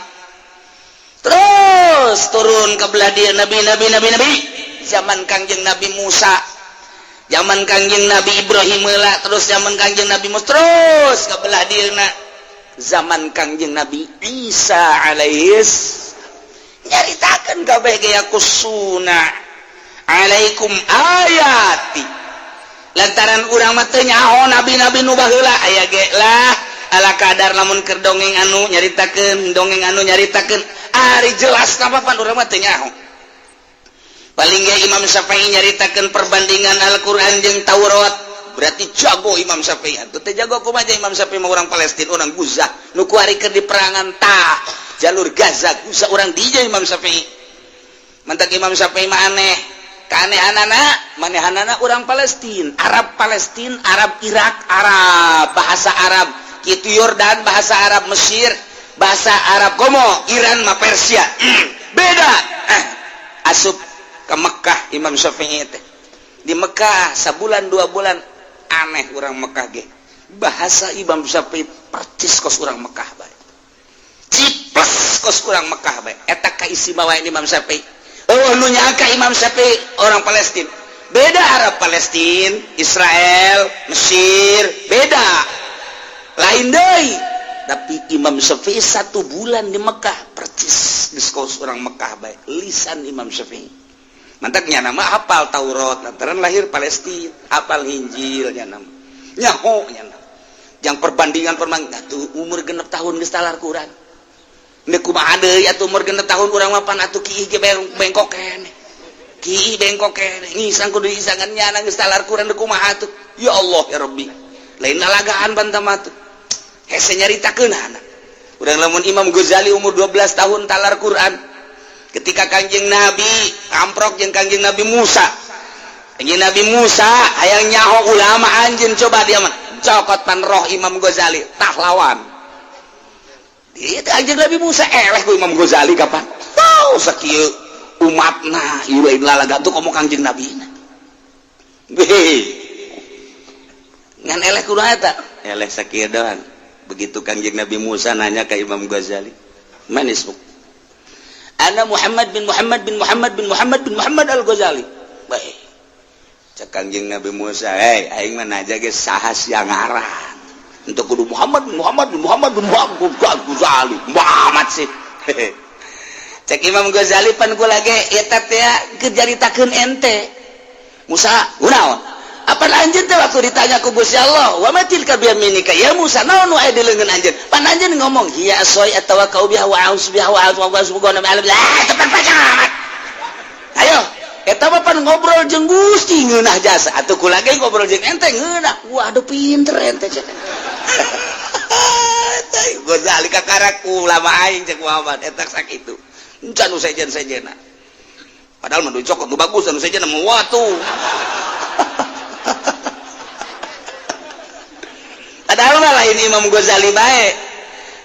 Terus turun ke belah dia nabi nabi nabi nabi, zaman Kangjeng Nabi Musa, zaman Kangjeng Nabi Ibrahim lah, terus zaman Kangjeng Nabi Musa, terus ke belah dia zaman Kangjeng Nabi Isa alaihis, nyaritakeun kabeh ge yaqussuna alaikum ayati. Lantaran urang mah teu nyaho nabi-nabi nu baheula aya ge lah ala kadar, lamun keur dongeng anu nyaritakeun, dongeng anu nyaritakeun, ari jelas apa pan urang mah teu nyaho. Paling ge Imam Syafi'i nyaritakeun perbandingan Al-Qur'an jeung Taurat, berarti jago Imam Syafi'i. Atuh teh jago kumaha Imam Syafi'i mah urang Palestina, urang Gaza, nu kuari keur di perangan tah jalur Gaza, Gaza, urang dinya Imam Syafi'i. Mantak Imam Syafi'i mah aneh keanehanana, manehanana orang Palestina, Arab Palestina, Arab Irak, Arab bahasa Arab gitu, Yordan bahasa Arab, Mesir bahasa Arab, komo Iran mah Persia. Beda. Asup ke Mekah Imam Syafi'i teh, di Mekah sabulan 2 bulan, aneh orang Mekah ge. Bahasa Imam Syafi'i percis kos orang Mekah bae, ciples kos orang Mekah bae. Eta kaistimewaan Imam Syafi'i. Oh, nu nyangka Imam Syafi'i orang Palestina. Beda Arab Palestina, Israel, Mesir, beda. Lain deui. Tapi Imam Syafi'i satu bulan di Mekah percis geus kos orang Mekah bae. Lisan Imam Syafi'i. Mantaknya nama hafal Taurat lantaran lahir Palestina, hafal Injil nya nama. Nyaho nya nama. Yang perbandingan perbandingan tuh umur 6 tahun geus talar Quran. Kumaha deui atuh umur 6 tahun urang mah pan atuh kiih ge bengkok keneh. Ki bengkok keneh ngisang kudu isangan nyana geus talar Quran deuk kumaha tuh. Ya Allah ya Rabbi. Lain lalagaan bantama tuh. Hese nyaritakeun anak. Urang lamun Imam Ghazali umur 12 tahun talar Quran. Ketika Kangjeng Nabi amprok jeung Kangjeng Nabi Musa. Kangjeng Nabi Musa hayang nyaho ulama anjeun, coba dia mah cokot pan roh Imam Ghazali tah lawan. Itu Kangjeng Nabi Musa eleh ku Imam Ghazali kapan? Wow, sakieu umatna ieu lain lalaga tuh komo Kangjeng Nabi na. Ngan eleh kudu eta? Eleh sakieu doang. Begitu Kangjeng Nabi Musa nanya ke Imam Ghazali, "Man ismuk?" "Ana Muhammad bin Muhammad bin Muhammad bin Muhammad bin Muhammad Al-Ghazali." Baik. Cek Kangjeng Nabi Musa, "Hei, aing mah nanya ge saha sia ngaran. Untuk kudu Muhammad bin Muhammad bin Muhammad bin Muhammad Ghazali. Muhammad sih." Cek Imam Ghazali, pan kula ge eta teh keur caritakeun ente. Musa, kunaon? Apa anjeun teh waktu ditanya ku Gusti Allah, "Wa ma tilka biyaminika ya Musa?" Naon nu aya di leungeun anjeun? Pan anjeun ngomong, "Hiya asai atawakkau biha wa a'udzu biha wa a'udzu wa tepat panjang amat." Ayo, eta mah pan ngobrol jeung Gusti ngeunah jasa. Atuh kula ge ngobrol jeung ente ngeunah. Waduh, pinter ente cek. Ghazali kakarak ulama aing cek Muhammad eta sakitu. Encan nu sejen-sejena. Padahal mah cokot nu bagus anu sejen mah watu. Padahal mah lain Imam Ghazali bae.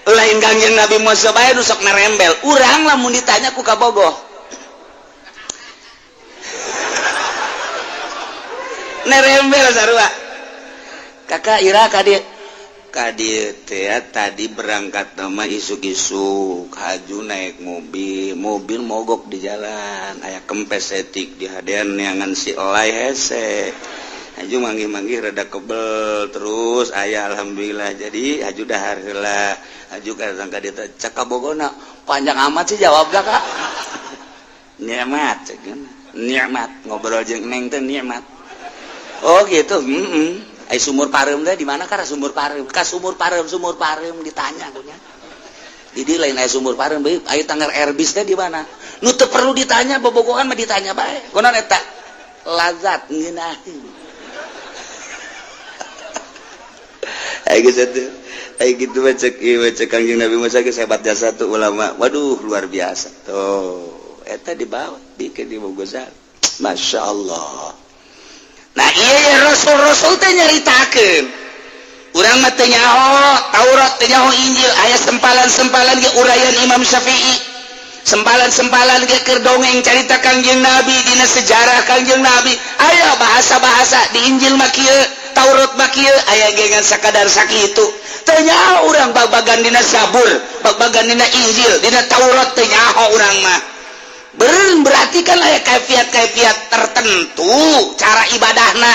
Lain Kangjeng Nabi Musa bae nu sok nerembel. Urang lamun ditanya ku kabogoh. Nerembel sarua. Kakak ira ka dieu. Ka dieu teh tadi berangkat nama isuk-isuk, haju naik mobil, mobil mogok di jalan, aya kempes etik di hadean neangan si elai hese. Haju manggih-manggih rada kebel terus aya alhamdulillah jadi haju dahar heula. Haju ka ka dieu cek kabogona panjang amat sih jawabna kak. Nikmat cek nikmat ngobrol jeung neng teh nikmat. Oh gitu. Ai sumur pareum teh di mana kah sumur pareum? Ka sumur pareum ditanya kunya. Jadi lain aya sumur pareum bae, aya tanggar Airbus teh di mana? Nu teu perlu ditanya bobogohan mah ditanya bae. Kunaon eta? Lazat ngeunaheun. Ai geus atuh. Ai kitu mah cek ieu cek Kangjeng Nabi Musa geus hebat jasa tuh ulama. Waduh, luar biasa. Tuh, eta dibawa bikin di Ghazali. Masya Allah. Nah iya Rasul-rasul teh nyaritakeun. Urang mah teu nyaho Taurat, teu nyaho Injil, aya sempalan-sempalan ge uraian Imam Syafi'i. Sempalan-sempalan ge keur dongeng carita Kangjeng Nabi dina sejarah Kangjeng Nabi. Aya bahasa-bahasa di Injil mah kieu, Taurat mah kieu, aya ge ngan sakadar sakitu. Teu nyaho urang bag-bagan dina Zabur, bag-bagan dina Injil, dina Taurat teu nyaho urang mah. Berarti kan aya kaifiat-kaifiat tertentu cara ibadahna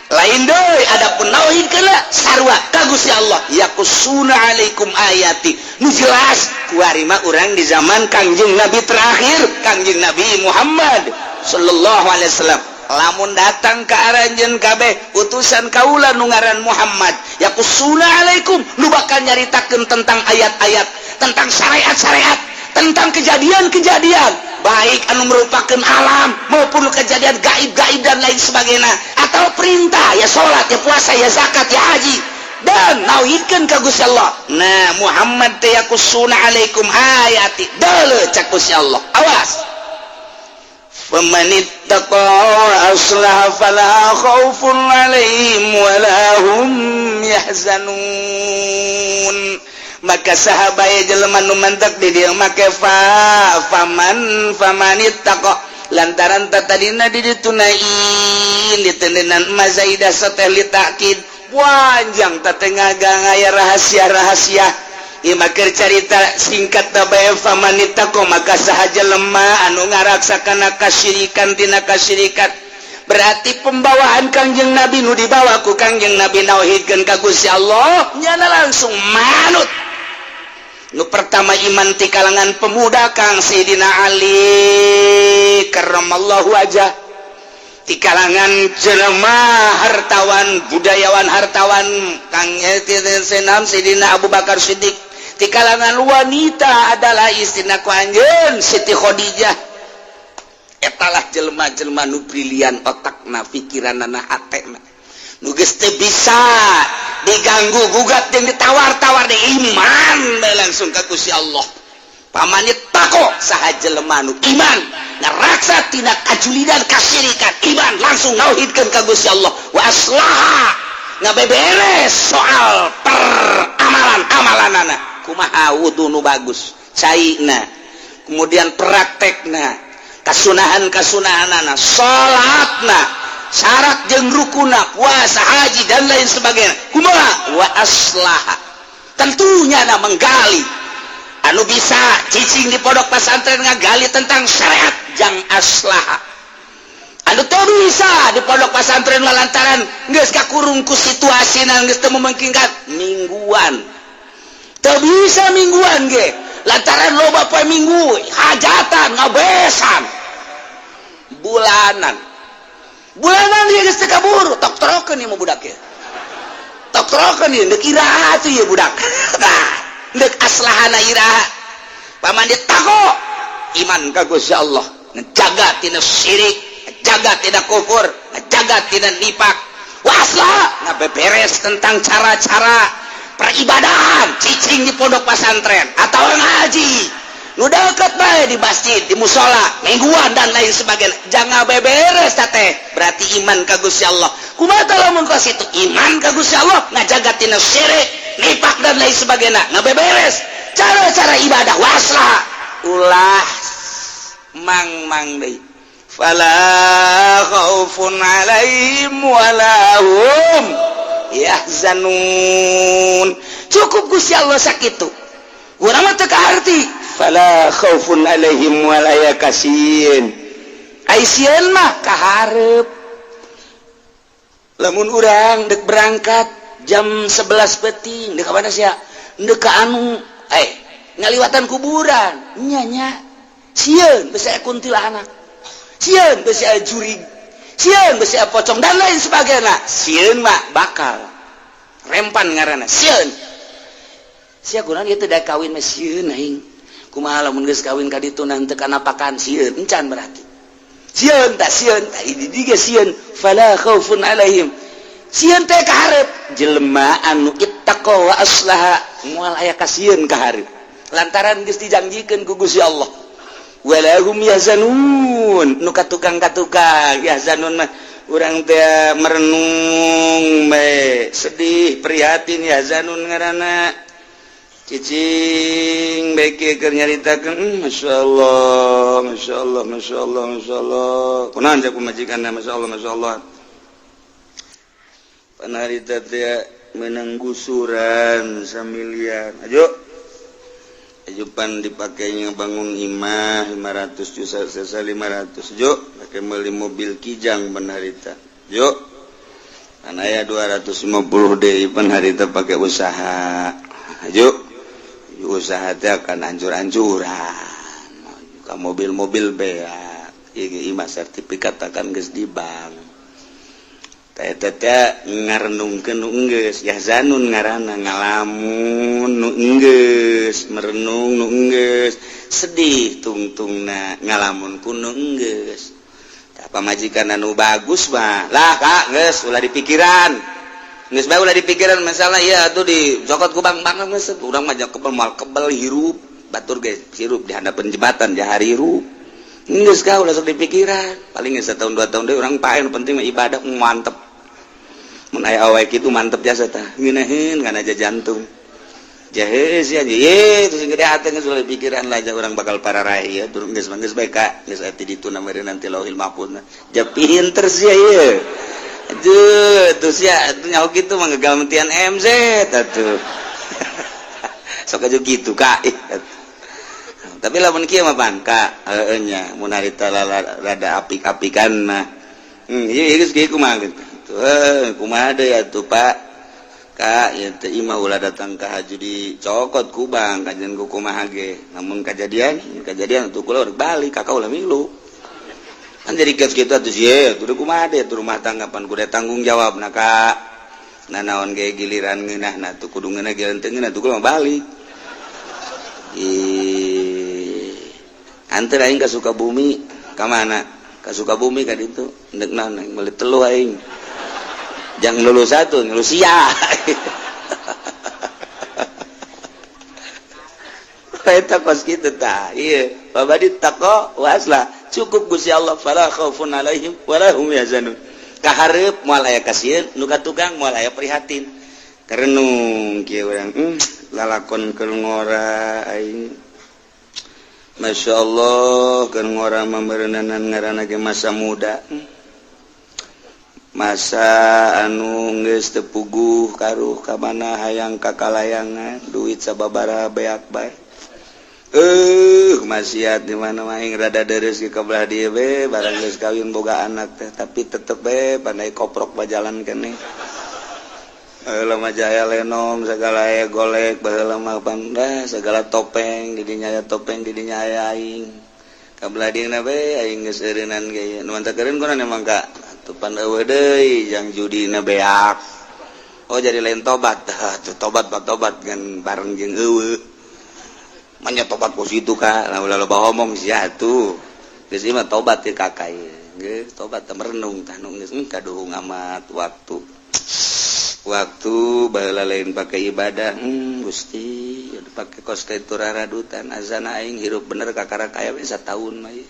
lain deui. Adapun nauhid kena sarua ka Gusti Allah, yaqusuna alaikum ayati nu jelas kuari mah urang di zaman Kangjeng Nabi terakhir, Kangjeng Nabi Muhammad sallallahu alaihi wasallam. Lamun datang ka aranjeun kabeh utusan kaula nu ngaran Muhammad, yaqusuna alaikum nu bakal nyaritakeun tentang ayat-ayat, tentang syariat-syariat, tentang kejadian-kejadian baik anu merupakan alam maupun kejadian gaib-gaib dan lain sebagainya, atau perintah ya salat, ya puasa, ya zakat, ya haji, dan nauhidkeun ka Gusti Allah. Nah, Muhammad teh yaqusuna alaikum ayati deuleu cak Gusti Allah, awas, famanittaqa aslaha fala khaufun alaihim wala hum yahzanun. Maka sahabat jelema nu mantak di dieu make fa faman famanittaqa lantaran tadina di ditunain ditendenan mazaidah sateh li ta'kid panjang tatengah gang aya rahasia-rahasia. Ieu mah keur carita singkat bae. Famanittaqa maka saha jelema anu ngaraksa kana kasyirikan tina kasyirikan, berarti pembawaan Kangjeng Nabi nu dibawa ku Kangjeng Nabi nauhidkeun ka Gusti Allah, nyana langsung manut. Nu pertama iman ti kalangan pemuda Kang Sayyidina Ali karramallahu wajah, ti kalangan jelema hartawan, budayawan hartawan Kang Senam Sayyidina Abu Bakar Siddiq, ti kalangan wanita adalah istrina ku anjeun Siti Khadijah. Etalah jelma-jelma nu brilian otakna, pikiranana, hatena, nu geus teu bisa diganggu gugat jeung ditawar-tawar di iman bae langsung ka Gusti Allah. Pamannya tako saha jelema nu iman ngaraksa tina kajulidan, kasyirikan, iman langsung ngauhidkeun ka Gusti Allah, wa aslaha, ngabeberes soal peramalan amalanana, kumaha wudu nu bagus caina, kemudian praktekna, kasunahan kasunahanana, salatna, syarat jeung rukuna, puasa, haji, dan lain sebagainya, kumaha wa aslaha. Tentunya na menggali anu bisa cicing di pondok pesantren, ngagali tentang syariat jang aslaha. Anu teu bisa di pondok pesantren lantaran geus kakurung ku situasi, geus teu memungkinkan mingguan, teu bisa mingguan ge lantaran loba poe Minggu hajatan, ngabesan, bulanan bulanan dia geus teu kabur, tok trokeun ieu mah budak ieu, tok trokeun ieu, deuk iraha atuh ieu budak? Tah, deuk aslahana iraha? Paman tako iman ka Gusti Allah, ngejaga tina syirik, ngejaga tina kufur, ngejaga tina nifak, wa aslaha, ngabeberes tentang cara-cara peribadahan, cicing di pondok pesantren atau ngaji nu deket bae di masjid, di musola, mingguan, dan lain sebagainya, jangan beberes teh berarti iman ka Gusti Allah. Kumaha lamun kos itu iman ka Gusti Allah, ngajaga tina syirik, nifak, dan lain sebagainya, ngabeberes cara-cara ibadah, waslah, ulah mang-mang deui, fala khaufun alaihim wala hum yahzanun. Cukup Gusti Allah sakitu, urang mah teu kaharti. Fala khaufun alaihim wala yakasieun, ai sieun mah kaharep. Lamun urang dek berangkat jam 11 peting, dek ka mana sia? Dek ka anu, eh ngaliwatan kuburan nya nya, sieun besi aya kuntilanak, sieun besi aya jurig, sieun besi aya pocong, dan lain sebagainya. Sieun mah bakal rempan ngaranna sieun. Sia kunaon ieu teh kawin mah sieun aing, kumaha lamun geus kawin ka ditu nanti kana pakan, sieun encan berarti sieun tak sieun tak ini ge sieun. Fala khaufun alaihim, sieun teh kaharep. Jelema anu ittaqa wa aslaha moal aya kasieun kaharep lantaran geus dijanjikeun ku Gusti Allah. Wala hum yahzanun, nu katukang-katukang yahzanun mah urang teh merenung bae, sedih, prihatin, yahzanun ngaranna. Cicing bae kieu keur nyaritakeun, Masya Allah, Masya Allah, Masya Allah, Masya Allah, kunaon cek pamajikanna? Masya Allah, Masya Allah. Panarita teh menang gusuran samiliar ayo ajupan dipakainya bangun imah 500 juta, sesa 500 jo pakai beli mobil Kijang penharita jo kan aya 250 deui penharita pakai usaha jo. Usaha teh akan hancur-hancuran ka mobil-mobil beak. Ieu imah sertifikat akan geus di bank teh teh ngarenungkeun nu enggeus. Yahzanun ngaranna ngalamun nu enggeus, merenung nu enggeus, sedih tungtungna, ngalamun ku nu enggeus. Tah, pamajikan anu bagus mah lah, Kak, geus ulah dipikiran, geus bae ulah dipikiran masalah ieu atuh dicokot ku bank bank geus. Urang mah kebel moal kebel, hirup batur ge hirup di handapeun jembatan jahari hirup. Geus kah, ulah sok dipikiran, paling geus setahun 2 tahun deui urang pae, nu penting mah ibadah mantep. Mun aya awewe kitu mantep jasa tah ngeunaheun kana aja jantung jahe sia ye terus gede hate. Geus ulah dipikiran lah, urang bakal pararai ya turun geus mah geus bae ka geus aya ti ditu meureun nanti lauhil mahfuz ja pinter sia ieu. Aduh, terus ya atuh nyaho kitu mah ngagamentian MZ atuh. Sok aja gitu, Kak. Tapi lamun kieu mah pan ka heueuh nya mun harita rada apik-apikan mah. Ieu geus kieu kumaha gitu. Tuh, kumaha deui atuh, Pak? Kak, ieu teh imah ulah datang ka haju dicokot ku bank kajian ku kumaha ge. Namun kejadian, kejadian atuh kula balik kakak ulah milu. Kan jadi kieu kitu atuh sieun, atuh kumaha deui atuh rumah tangga pan kudu tanggung jawab na, Kak. Nah, naon ge giliran ngeunah na tuh kudu ngeunah, giliran teu ngeunah tuh kula balik. Ih, anter aing ka Sukabumi. Ka mana? Ka Sukabumi ka ditu. Ndek naon? Meuli teluh aing. Jang lulus satu, lulus sia. Eta kos kitu tah. Ieu, babadi taqwa wa aslah. Cukup Gusti Allah, fala khaufun alaihim wala hum yahzanun. Kahareup moal aya kasieun, nu ka tukang moal aya prihatin. Karenung kieu urang, lalakon keur ngora aing. Masya Allah, keur ngora mameureunana ngaranna ge masa muda. Masa anu geus teu puguh karuh ka mana hayang kakalayangan, duit sababaraha beak bae. Maksiat di mana aing rada deres ke belah dieu be, barang geus kawin boga anak teh, tapi tetep be pandai koprok bajalan keneh. Baheula mah jaya lenong segala aya golek, baheula mah bangga segala topeng di dinya aya topeng di dinya aya aing. Ka belah dieuna be aing geus eureunnan ge nu mantap eureun kunaon emang ka atuh pan eueuh deui jang judina beak. Oh jadi lain tobat, tuh tobat bat tobat kan bareng jeung eueuh. Manya tobat kos kitu ka, lah ulah loba omong sia atuh. Geus ieu mah tobat teh kakak ieu. Geus tobat teh merenung tah nu geus kaduhung amat waktu. Waktu baheula lain pake ibadah, Gusti pake kos kitu raradutan azana aing hirup bener kakara kaya we sataun mah ieu.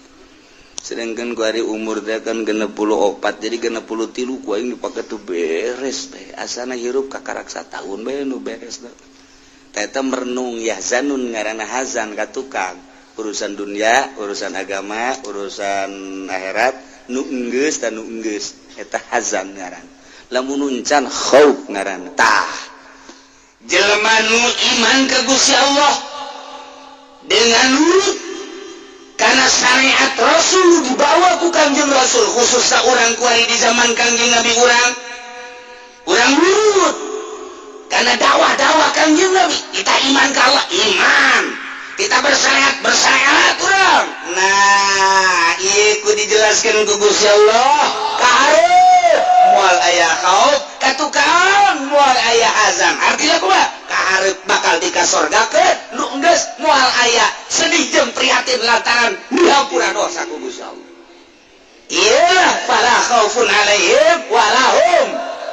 Sedangkan ku ari umur teh kan 64, jadi 63 ku aing dipake tuh beres bae. Asana hirup kakarak sataun bae nu beres teh. Eta merenung yahzanun ngaranna hazan ka tukang. Urusan dunia, urusan agama, urusan akhirat nu enggeus tah nu enggeus eta hazan ngaran. Lamun uncan khauf ngaran. Tah jelema nu iman ka Gusti Allah dengan nurut karena syariat Rasul dibawa ku Kangjeng Rasul, khususnya orang kuari di zaman Kangjeng Nabi, urang urang nurut karena dakwah-dakwah Kangjeng Nabi. Kita iman ka Allah, iman kita bersyariat, bersyariat urang. Nah, ieu ku dijelaskan ku Gusti Allah, kahareup moal aya khauf, katukang moal aya hazan. Artinya kumaha? Kahareup bakal dikasorgakeun, nu enggeus moal aya sedih jeung prihatin lantaran dihampura dosa ku Gusti Allah. Ieu fala khaufun alaihim walahum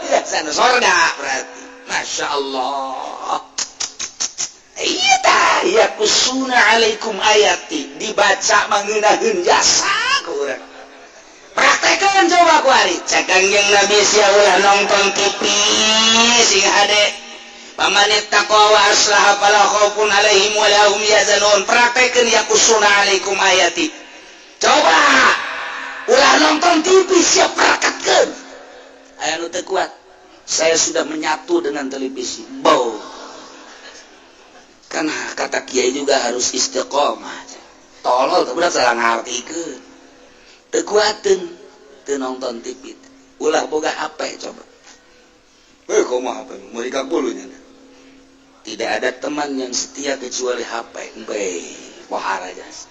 yahzanun, sorga berarti. Masya Allah. Iya tah, yaqussuna alaikum ayati, dibaca mangeunaheun jasa ku urang. Praktekeun coba ku ari. Cek Kangjeng Nabi, sia ulah nonton TV sing hade. Famanittaqa wa aslaha fala khaufun alaihim wa lahum yahzanun. Praktekeun yaqussuna alaikum ayati. Coba ulah nonton TV, siap praktekkeun. Aya nu teu kuat. Saya sudah menyatu dengan televisi. Bau. Kan kata kiai juga harus istiqomah. Tolol tuh budak salah ngartikeun. Teu kuateun teu nonton TV. Ulah boga HP coba. Eh, kumaha HP? Meuli bulunya. Tidak ada teman yang setia kecuali HP. Bae, wahara jas.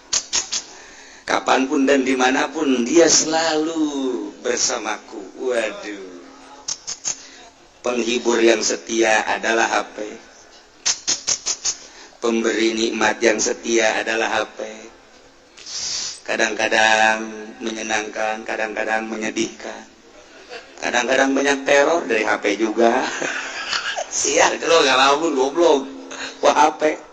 Kapanpun dan dimanapun dia selalu bersamaku. Waduh. Penghibur yang setia adalah HP. Pemberi nikmat yang setia adalah HP. Kadang-kadang menyenangkan, kadang-kadang menyedihkan. Kadang-kadang banyak teror dari HP juga. Sial kalau nggak mau goblok. Wah, HP.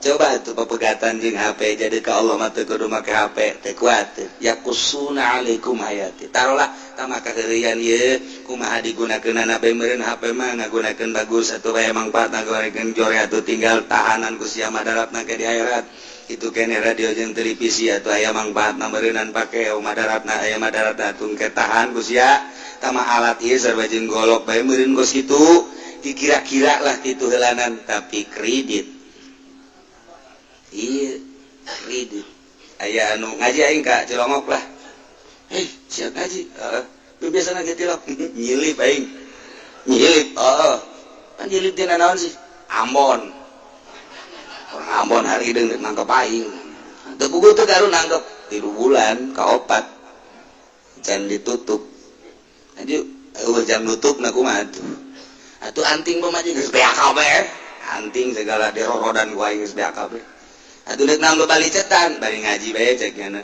Coba tuh pepegatan jeung HP, jadi ke Allah mah teu kudu make HP, teu kuat. Yaqussuna alaikum ayati. Taruhlah tah kaheureuyan ieu kumaha digunakeunana bae meureun HP mah ngagunakeun bagus atuh bae mangfaat, ngagunakeun jore atuh tinggal tahanan ku sia madaratna ke di akhirat. Itu kene radio jeung televisi atuh aya mangfaatna meureunnan pake madaratna, aya madaratna atuh ke tahan ku sia. Tama alat ieu sarua jeung golok bae meureun kos kitu. Dikira-kira lah kitu heulanan, tapi kredit. Iya, kredit. Aya anu ngaji aing ka Cilongok lah. Hei, siap ngaji. Heeh. Biasa ge tilok. Nyilip aing. Nyilip. Oh. Kan nyilip tina naon sih? Ambon. Orang Ambon hari deung nangkep aing. Teu puguh teu garu nangkep 3 bulan ka opat. Can ditutup. Aju eueuh jam nutup na kumaha tuh. Atuh anting pamaji geus beak kabeh. Anting segala dirorodan ku aing geus beak kabeh. Atuh deuk nanggo bali cetan, bari ngaji bae cek nyana.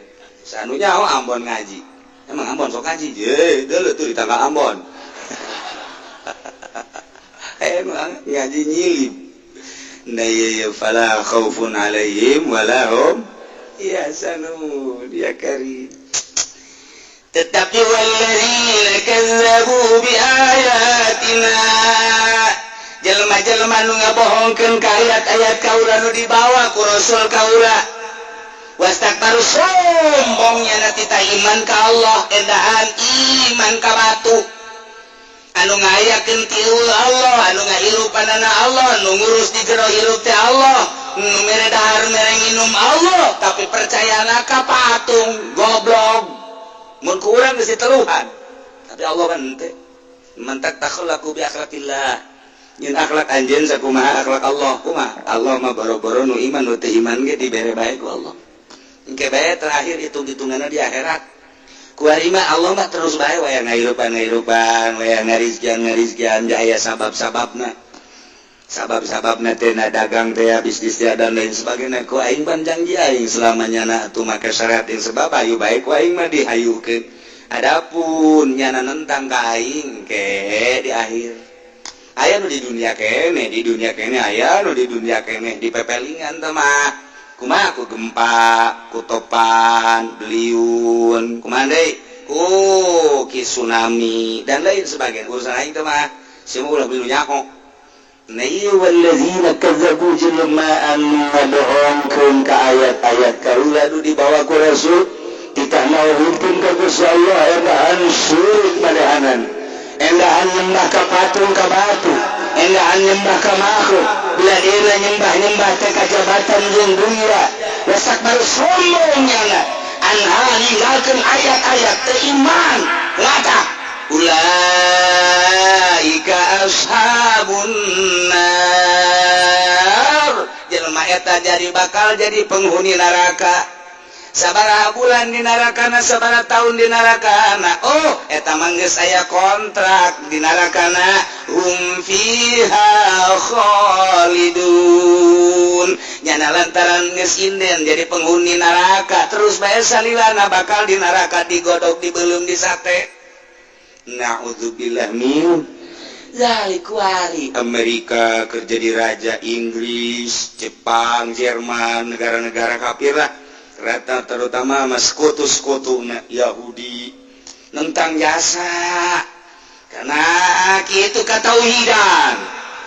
Sanu nyaho Ambon ngaji. Emang Ambon sok ngaji? Je, deuleu tuh di tangga Ambon. Emang ngaji nyilip. Nah iya, fala khaufun alaihim wala hum yahzanun ya karim. Tetapi walladzina kazzabu bi ayatina, jelema-jelema nu ngabohongkeun ka ayat-ayat kaula nu dibawa ku rasul kaula, wastakbaru, sombongnya na tita iman ka Allah, endahan iman ka batu. Anu ngayakeun ti Allah, anu ngahirupanana Allah, nu ngurus di jero hirup teh Allah, nu mere dahar mere nginum Allah, tapi percayana ka patung. Goblok. Mun ku urang geus diteluhan, tapi Allah kan henteu. Mantak takhallaku bi akhlaqillah. Nyin akhlak anjeun sakumaha akhlak Allah? Kumaha Allah mah? Boro-boro nu iman, nu teu iman ge dibere bae ku Allah. Engke bae terakhir hitung-hitunganna di akhirat. Kuari mah Allah mah terus bae waya ngahirupan ngahirupan, waya ngarizkian ngarizkian, aya sabab-sababna. Sabab-sababna teh na dagang teh, bisnis teh, dan lain sebagainya. Ku aing pan janji aing selamanya na atuh make syariat yang sebab ayu bae ku aing mah dihayukeun. Adapun nyana nentang ka aing ke di akhir, aya nu di dunia kene, di dunia kene, aya nu di dunia kene di pepelingan teh mah. Kumaha? Ku gempa, ku topan beliun, kumaha deui, ku ki tsunami dan lain sebagainya. Urusan aing teh mah semua ulah beli nyaho. Nah iya, walladzina kazzabu, jelema anu ngabohongkeun ka ayat-ayat kaula nu dibawa ku rasul, titah nauhidkeun ka Gusti Allah, endahan syirik manehanan, endahan nyembah ka patung, ka batu, endahan nyembah ka makhluk, bila dina nyembah-nyembah teh ka jabatan jeung dunia, wastakbaru, sombong nyana, anha, ninggalkeun ayat-ayat, teu iman ngata, ulaika ashabun nar. Jelema eta jadi bakal jadi penghuni neraka. Sabaraha bulan di narakana, sabaraha tahun di narakana? Oh, eta mah geus aya kontrak di narakana. Hum fiha khalidun. Nyana lantaran geus inden jadi penghuni neraka, terus bae salilana bakal di neraka, digodok, dibelum, disate. Na'udzubillah min zalik. Kuari Amerika kerja di raja Inggris, Jepang, Jerman, negara-negara kafir lah rata, terutama mas sekutu-sekutu Yahudi, nentang jasa karena gitu katauhidan.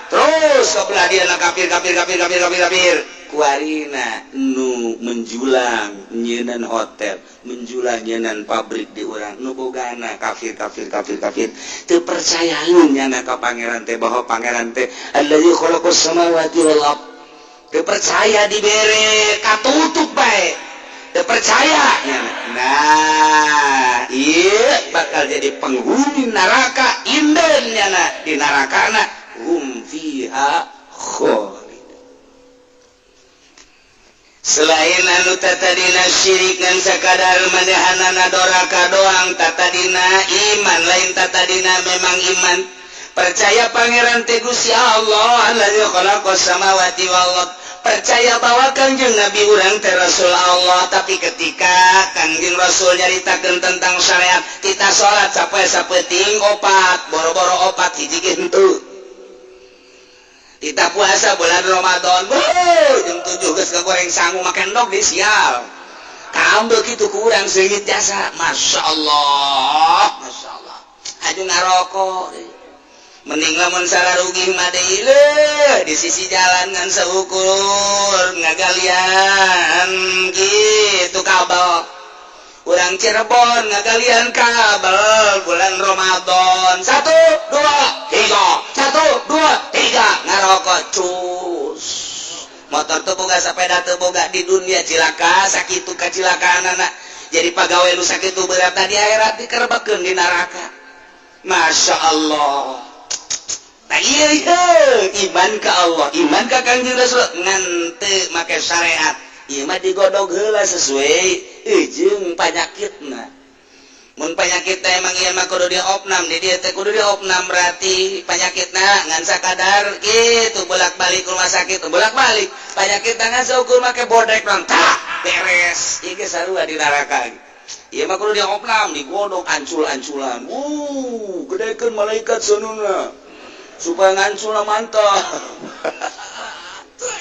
Terus sebelah dia na kafir, kafir, kafir, kafir, kafir, kafir. Kuarina nu menjulang nyenan hotel, menjulang nyenan pabrik di urang, nu bogana kafir, kafir, kafir, kafir. Teu percaya nyana ka pangeran teh, bahwa pangeran teh allazi khalaqas samawati wal ard. Teu percaya, dibere katutup bae, teu percaya. Nah iya, bakal jadi penghuni neraka inden nyana di narakana. Hum fiha khalid. Selain anu tatadina syirik dan sakadar manehanana doraka doang, tatadina iman, lain tatadina memang iman, percaya pangeran teh Gusti Allah allazi khalaqas samawati wal ard, percaya bahwa Kangjeng Nabi urang teh Rasul Allah. Tapi ketika Kangjeng Rasul nyaritakeun tentang syariat kita salat sampai sapeting opat, boro-boro opat, hiji ge henteu. Kita puasa bulan Ramadan, wuh, jam 7 geus ngagoreng sangu, makan endog di sial. Kamu begitu kurang seungit jasa. Masya Allah, Masya Allah. Aju ngarokok. Mending lamun salah rugi mah deui leuh di sisi jalan ngan seukur ngagalian gitu kabel. Urang Cirebon ngagalian kabel bulan Ramadan, satu dua tiga, satu dua tiga, ngarokok cus. Motor tuh boga, sepeda tuh boga. Di dunia cilaka sakitu kacilakaan anak jadi pegawai nu sakitu berat, di akhirat dikerebekeun di neraka. Masya Allah. Nah, iya, iman ke Allah, iman ke Kangjeng Rasul, ngan teu make syariat. Ieu mah digodog heula sesuai jeung panyakitna. Mun panyakit teh emang ieu mah kudu diopnam, di dieu teh kudu diopnam, berarti panyakitna ngan sakadar kitu bolak-balik rumah sakit, bolak-balik. Panyakit ngan saukur make bodek nang tak beres. Ieu ge sarua di neraka. Ieu mah kudu diopnam, digodok ancul-anculan. Gedekeun malaikat sonuna supaya ngancul mantap.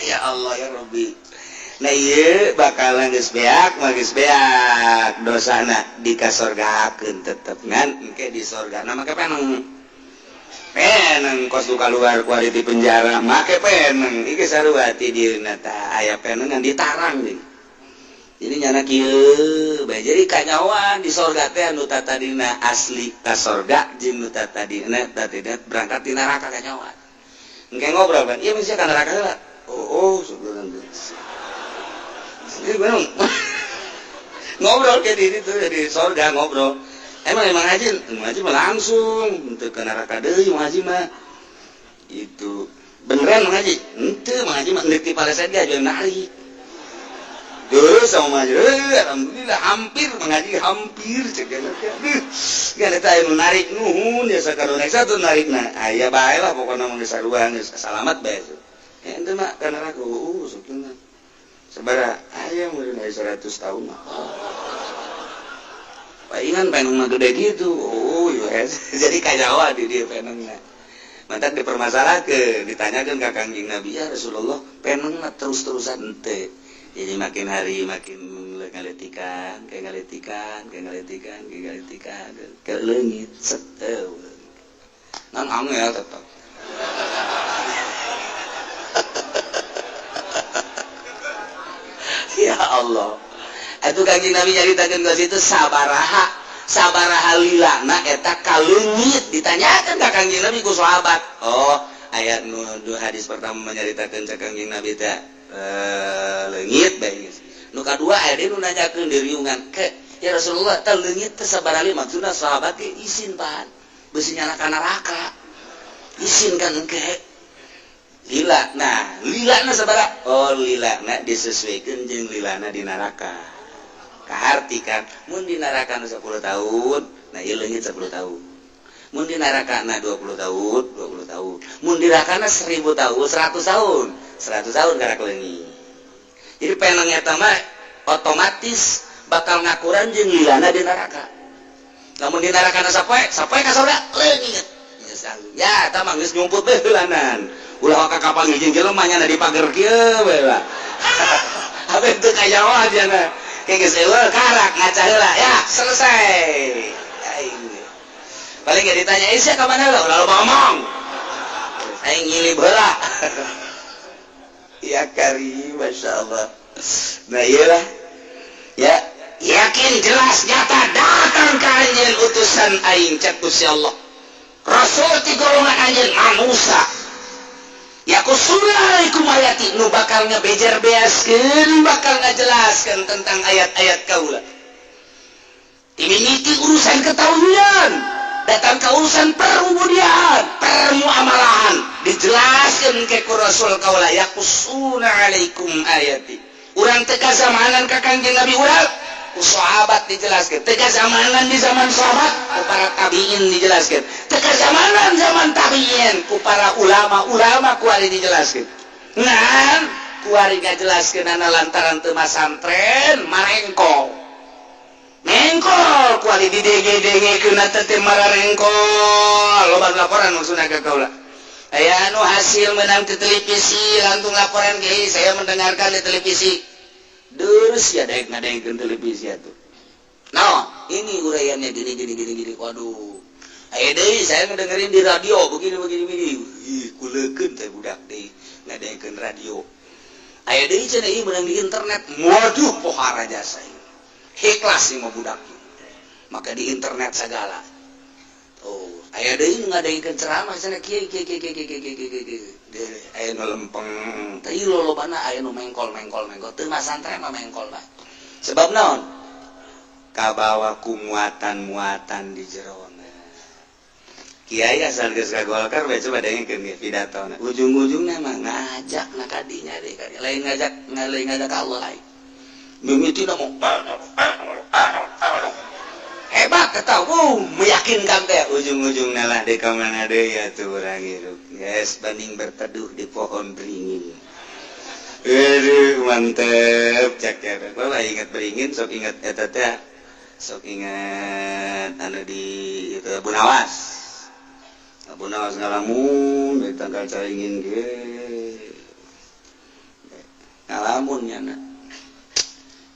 Ya Allah ya Rabbi. Nah, ieu bakalan geus beak mah geus beak dosana dikasorgakeun tetep, ngan engke di sorga na make peneng. Peneng kos nu kaluar kuari ti penjara make peneng. Iki sarua ti dieuna tah aya penengan ditarang deui. Jadi nyana kieu bae, jadi kanyawan di sorga teh anu tatadina asli ka sorga jeung nu tatadina tatadina berangkat di neraka kanyawan. Engke ngobrol kan, ieu mesti ka neraka heula. Oh, sebenarnya. Ini bener. Ngobrol kayak di itu di sorga ngobrol. Emang emang haji mah langsung untuk ke neraka deui Mang Haji mah. Itu beneran Mang Haji? Henteu, Mang Haji mah deuk ti paleset ge aja narik. Terus sama Mang Haji, alhamdulillah hampir Mang Haji hampir cek teh. Aduh, geus eta anu narik nuhun ya sakaruna satu narikna. Aya bae lah pokona mah geus sarua geus salamat bae. Eh, ente mah ka neraka, sebetulna. Sabaraha? Aya meureun aya 100 tahun mah. Palingan peneng mah gede gitu. Oh, iya. Jadi kajawa di dia penengna. Mantak dipermasalahkeun, ditanyakeun ka Kangjeng Nabi, ya Rasulullah, penengna terus-terusan henteu. Jadi makin hari makin ngaletikan, kayak ngaletikan, kayak ngaletikan, kayak ngaletikan, ke leungit set. Ngan angel tetep. Ya Allah. Itu Kangjeng Nabi nyaritakeun geus itu sabaraha sabaraha lilana eta kaleungit, ditanyakeun ka Kangjeng Nabi ku sahabat. Oh, ayat nu hadis pertama menyaritakeun ka Kangjeng Nabi teh leungit bae geus. Nu kadua aya deui nu nanyakeun di riungan ke ya Rasulullah teh leungit teh sabaraha lila, maksudna sahabat teh isin pan beusi nyana ka neraka. Isin kan engke. Lila, nah lilana sabaraha? Oh, lilana disesuaikan jeung lilana di neraka. Kaharti kan mun di neraka 10 tahun, nah ieu leungit 10 tahun. Mun di neraka na 20 tahun, 20 tahun. Mun di neraka na 1000 tahun, 100 tahun. 100 tahun karak leungit. Jadi peneng eta mah otomatis bakal ngakuran jeung lilana di neraka. Lamun di neraka na sapoe, sapoe ka surga leungit. Ya, eta mah geus nyumput bae heulanan. Ulah ka kapal jeung jelema nya di pager kieu bae lah. Habe teu kajawa cenah. Kayak geus eueuh karak ngaca heula ya, selesai. Aing. Paling ge ditanya, "Sia ka mana heula?" Ulah loba omong. Aing ngilib heula. Ya karim, masyaallah. Nah, iyalah. Ya, yakin jelas nyata datang ka anjeun utusan aing cek Gusti Allah. Rasul ti golongan anjeun manusia. Yaqussuna alaikum ayati nu bakal ngebejer beaskeun, bakal ngajelaskeun tentang ayat-ayat kaula. Timimiti urusan ketauhidan, datang ke urusan perubudian, permuamalaan, dijelaskeun ke ku Rasul kaula yaqussuna alaikum ayati. Urang teu kazamanan ka Kangjeng Nabi urang, ku sahabat dijelaskeun. Teu kazamanan di zaman sahabat, ku para tabiin dijelaskeun. Teu kazamanan zaman tabiin, ku para ulama-ulama kuari dijelaskeun. Ngan kuari ngajelaskeun ana lantaran teu masantren marengkol. Mengkol kuari didenge-dengekeun teh mararengkol. Loba laporan maksudna ka kaula. Aya anu hasil menang di televisi langsung laporan ge, saya mendengarkan di televisi. Terus ya daek ngadengkeun televisi atuh. Nah, ini uraiannya gini gini gini gini. Waduh. Aya deui saya ngedengerin di radio begini begini begini. Ih, kulekeun teh budak deui ngadengkeun radio. Aya deui cenah ieu menang di internet. Waduh, pohara jasa ieu. Ikhlas ieu mah budak. Maka di internet segala. Oh, aya deui nu ngadengkeun ceramah cenah kieu kieu kieu kieu kieu kieu kieu kieu. Aya nu lempeng, teh lolobana aya nu mengkol mengkol mengkol. Teu masantren mah mengkol lah. Sebab naon? Kabawa ku muatan-muatan di jerona. Kiai asal geus ka Golkar bae coba dengekeun ge pidatona. Ujung-ujungna mah ngajak na kadinya deui, lain ngajak, lain ngajak Allah lain. Mimitina mau hebat eta, meyakinkan teh ujung-ujungna lah di ka mana deui atuh urang hirup. Geus banding berteduh di pohon beringin. Aduh, mantep cek ya. Bapak ingat beringin sok ingat eta teh. Sok ingat anu di itu Abu Nawas. Abu Nawas ngalamun dari tangkal caringin ge ngalamun nya na.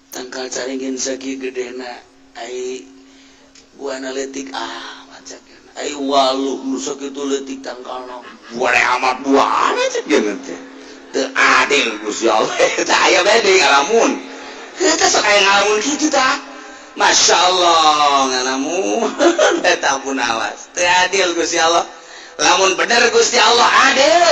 Tangkal caringin sakieu gedena, ai buahna leutik ah, macet. Ai waluh nu sakitu leutik tangkalna, buah amat buahna, cek geungeut teh. Teu adil Gusti Allah. Tah, aya bae deui ngalamun. Heuh, sok aya ngalamun kitu tah. Masya Allah, ngalamun eta Abu Nawas. Teu adil Gusti Allah. Lamun bener Gusti Allah adil,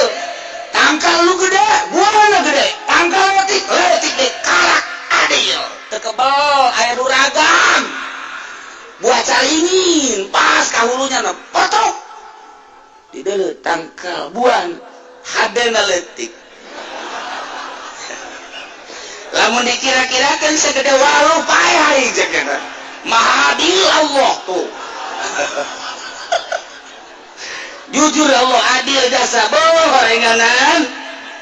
tangkal lu gede, buahna gede, tangkal leutik, leutik deh, karak adil. Teu kebel aya nu ragang. Buah caringin pas ka hulunya na potok. Di deuleu tangkal buah hadena leutik. Lamun dikira-kirakan segede waluh, paeh aing cek eta. Maha adil Allah tuh. Jujur Allah adil jasa bohorenganan.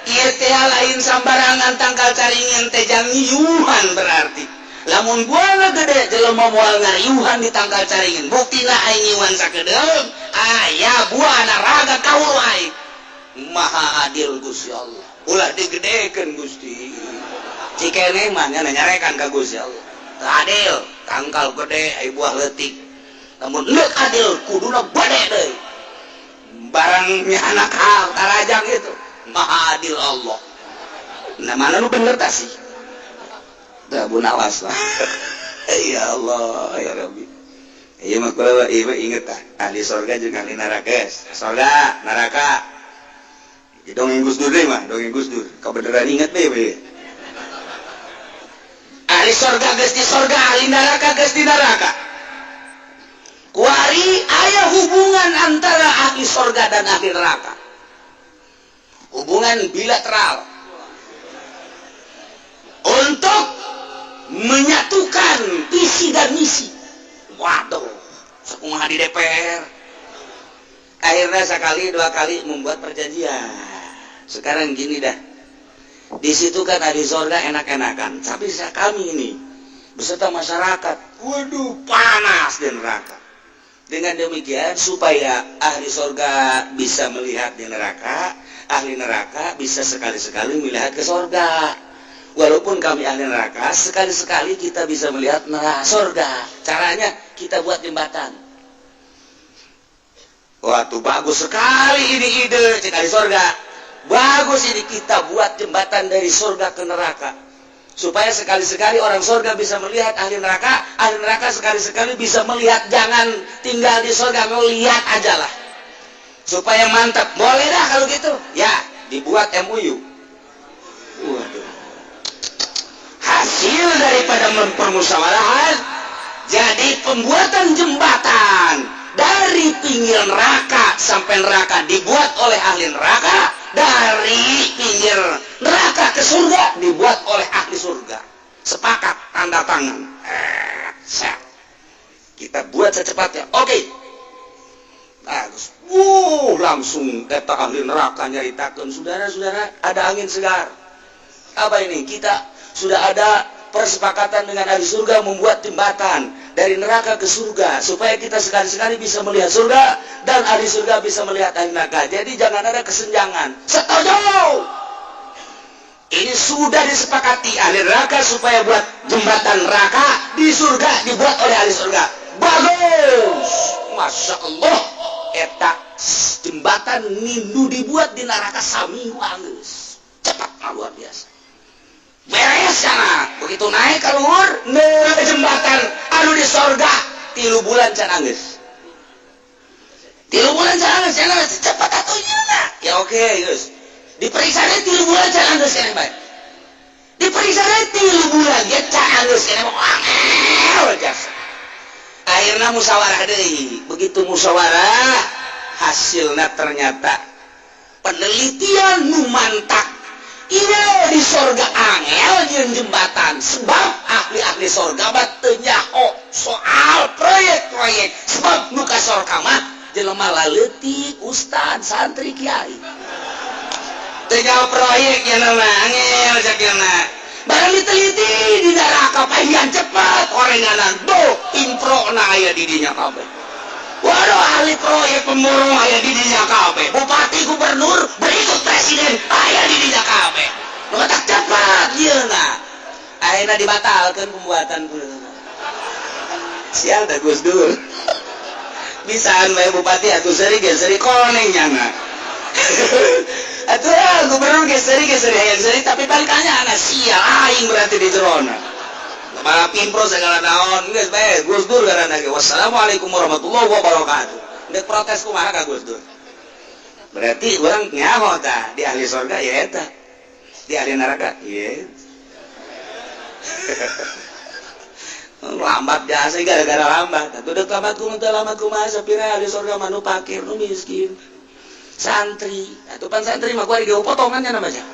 Ieu teh lain sambarangan, tangkal caringin teh jang ngiuhan berarti. Lamun buahna gede, jelema moal ngariuhan di tangkal caringin. Buktina aing ngiuhan sakedeung, aya buahna raga ka hulu aing. Maha adil Gusti Allah. Ulah digedekeun Gusti. Cikene mah nya nyarekan ka Gusti Allah. Teu adil, tangkal gede ai buah leutik. Lamun neuk adil kuduna gede deui. Barangnya anak hal tarajang itu. Maha adil Allah. Nah, mana nu bener tah sih? Dah Abu Nawas lah. Ya Allah, ya Rabbi. Iya mah kula ieu mah inget tah, ahli sorga jeung ahli neraka. Sorga, neraka. Di dongeng Gus Dur deui mah, dongeng Gus Dur. Kabeneran inget bae we. Ahli sorga geus di sorga, ahli neraka geus di neraka. Kuari aya hubungan antara ahli sorga dan ahli neraka. Hubungan bilateral untuk menyatukan visi dan misi. Waduh, sakumaha di DPR. Akhirnya sekali dua kali membuat perjanjian. Sekarang gini dah. Di situ kan ahli sorga enak-enakan. Tapi kami ini beserta masyarakat, waduh, panas di neraka. Dengan demikian, supaya ahli sorga bisa melihat di neraka, ahli neraka bisa sekali-sekali melihat ke sorga. Walaupun kami ahli neraka, sekali-sekali kita bisa melihat neraka sorga. Caranya kita buat jembatan. Wah, tuh bagus sekali ini ide, cek ahli sorga. Bagus ini, kita buat jembatan dari surga ke neraka. Supaya sekali-sekali orang surga bisa melihat ahli neraka, ahli neraka sekali-sekali bisa melihat, jangan tinggal di surga, melihat aja lah. Supaya mantap. Boleh dah kalau gitu. Ya, dibuat MOU. Waduh. Hasil daripada permusyawarahan jadi pembuatan jembatan dari pinggir neraka sampai neraka dibuat oleh ahli neraka, dari pinggir neraka ke surga dibuat oleh ahli surga. Sepakat, tanda tangan. Set. Kita buat secepatnya. Oke. Bagus. Langsung eta ahli neraka nyaritakeun, "Saudara-saudara, ada angin segar. Apa ini? Kita sudah ada persepakatan dengan ahli surga membuat jembatan dari neraka ke surga supaya kita sekali-sekali bisa melihat surga dan ahli surga bisa melihat ahli neraka. Jadi jangan ada kesenjangan. Setuju?" Ini sudah disepakati ahli neraka supaya buat jembatan neraka di surga dibuat oleh ahli surga. Bagus. Masya Allah. Eta jembatan nindu dibuat di neraka saminggu anggeus. Cepat, luar biasa. Beres sana. Begitu naik ke luhur, jembatan anu di sorga 3 bulan can anggeus. 3 bulan can anggeus, cepat atuh nya. Ya oke, geus. Diperiksa deh 3 bulan can anggeus keneh bae. Diperiksa deh 3 bulan ge can anggeus keneh, angel jasa. Akhirnya musyawarah deui. Begitu musyawarah, hasilnya ternyata penelitian nu mantak. Iya, di sorga angel jeung jembatan sebab ahli-ahli sorga mah teu nyaho soal proyek-proyek, sebab nu ka sorga mah jelema laleutik, ustad, santri, kiai, teu nyaho proyek nya nama angel cak. Barang diteliti di neraka pahingan cepat orenganan do impro na aya di dinya kabeh. Waduh, ahli proyek pemborong aya di dinya kabeh. Bupati, gubernur, berikut presiden aya di dinya kabeh. Nu tak cepat ieu na. Ayeuna dibatalkeun pembuatan. Sial dah Gus Dur. Bisaan bae bupati atuh seuri ge seuri koneng nyana. Atuh ah, gubernur ge seuri ge seuri hayang seuri, tapi balikannya anak sial aing berarti di jerona. Malah pimpro segala naon geus bae Gus Dur ngaranna ge. Wassalamualaikum warahmatullahi wabarakatuh. Ndek protes kumaha ka Gus Dur? Berarti urang nyaho tah di ahli surga ya eta. Di ahli neraka ieu. Lambat jasa gara-gara lambat. Atuh dek lambat kumaha, lambat kumaha, sapira ahli surga mah nu fakir, nu miskin. Santri, atuh pan santri mah kuari ge potongannya namanya.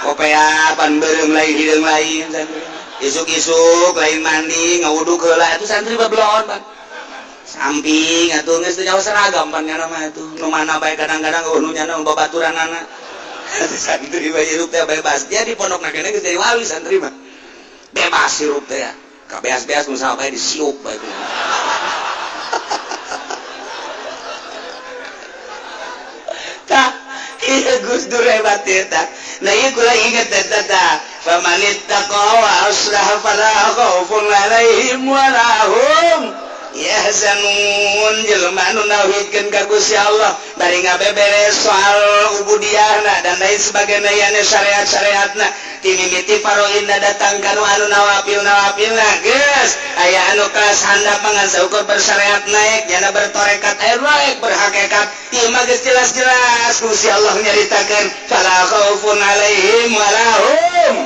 Kopea pan beureum lain hideung lain santri. Isuk-isuk lain mandi, ngawuduk heula atuh santri babelon pan. Samping atuh geus teu nyaho seragam pan nyana mah atuh. Nu mana bae kadang-kadang eueuh nu nyana babaturanana. Santri bae hirup teh bebas. Dia di pondok kene geus jadi wali santri mah. Bebas hirup teh ya. Kabeas-beas nu saha bae disiup bae. Tah, ieu Gus Dur hebat ieu tah. Nah ieu kula inget eta tah. Famanittaqa wa aslaha fala khaufun alaihim wa la hum yahzanun. Jelema anu nauhidkeun ka Gusti Allah bari ngabeberes soal ubudiyahna dan lain sebagainya yane syariat-syariatna timimiti faroidna datang kanu anu nawafil-nawafilna geus aya anu kelas handap mangan saukur bersyariat naik jana bertorekat aya naik berhakikat. Ieu mah geus jelas-jelas Gusti Allah nyaritakeun fala khaufun alaihim wa la hum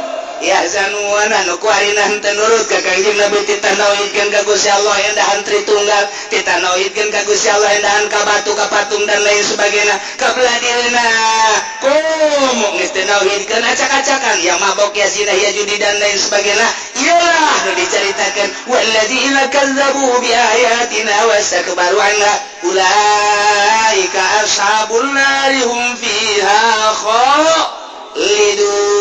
yahzanun. Anu kuarina henteu nurut ka Kangjeng Nabi, titah nauhidkeun ka Gusti Allah endahan Tritunggal, titah nauhidkeun ka Gusti Allah endahan ka batu, ka patung dan lain sebagainya, kabelah dirina kum geus teu nauhidkeun acak-acakan ya mabok ya zina ya judi dan lain sebagainya. Iyalah nu dicaritakeun walladzina kazzabu bi ayatina wastakbaru anha ulaika ashabun nari hum fiha khalidun.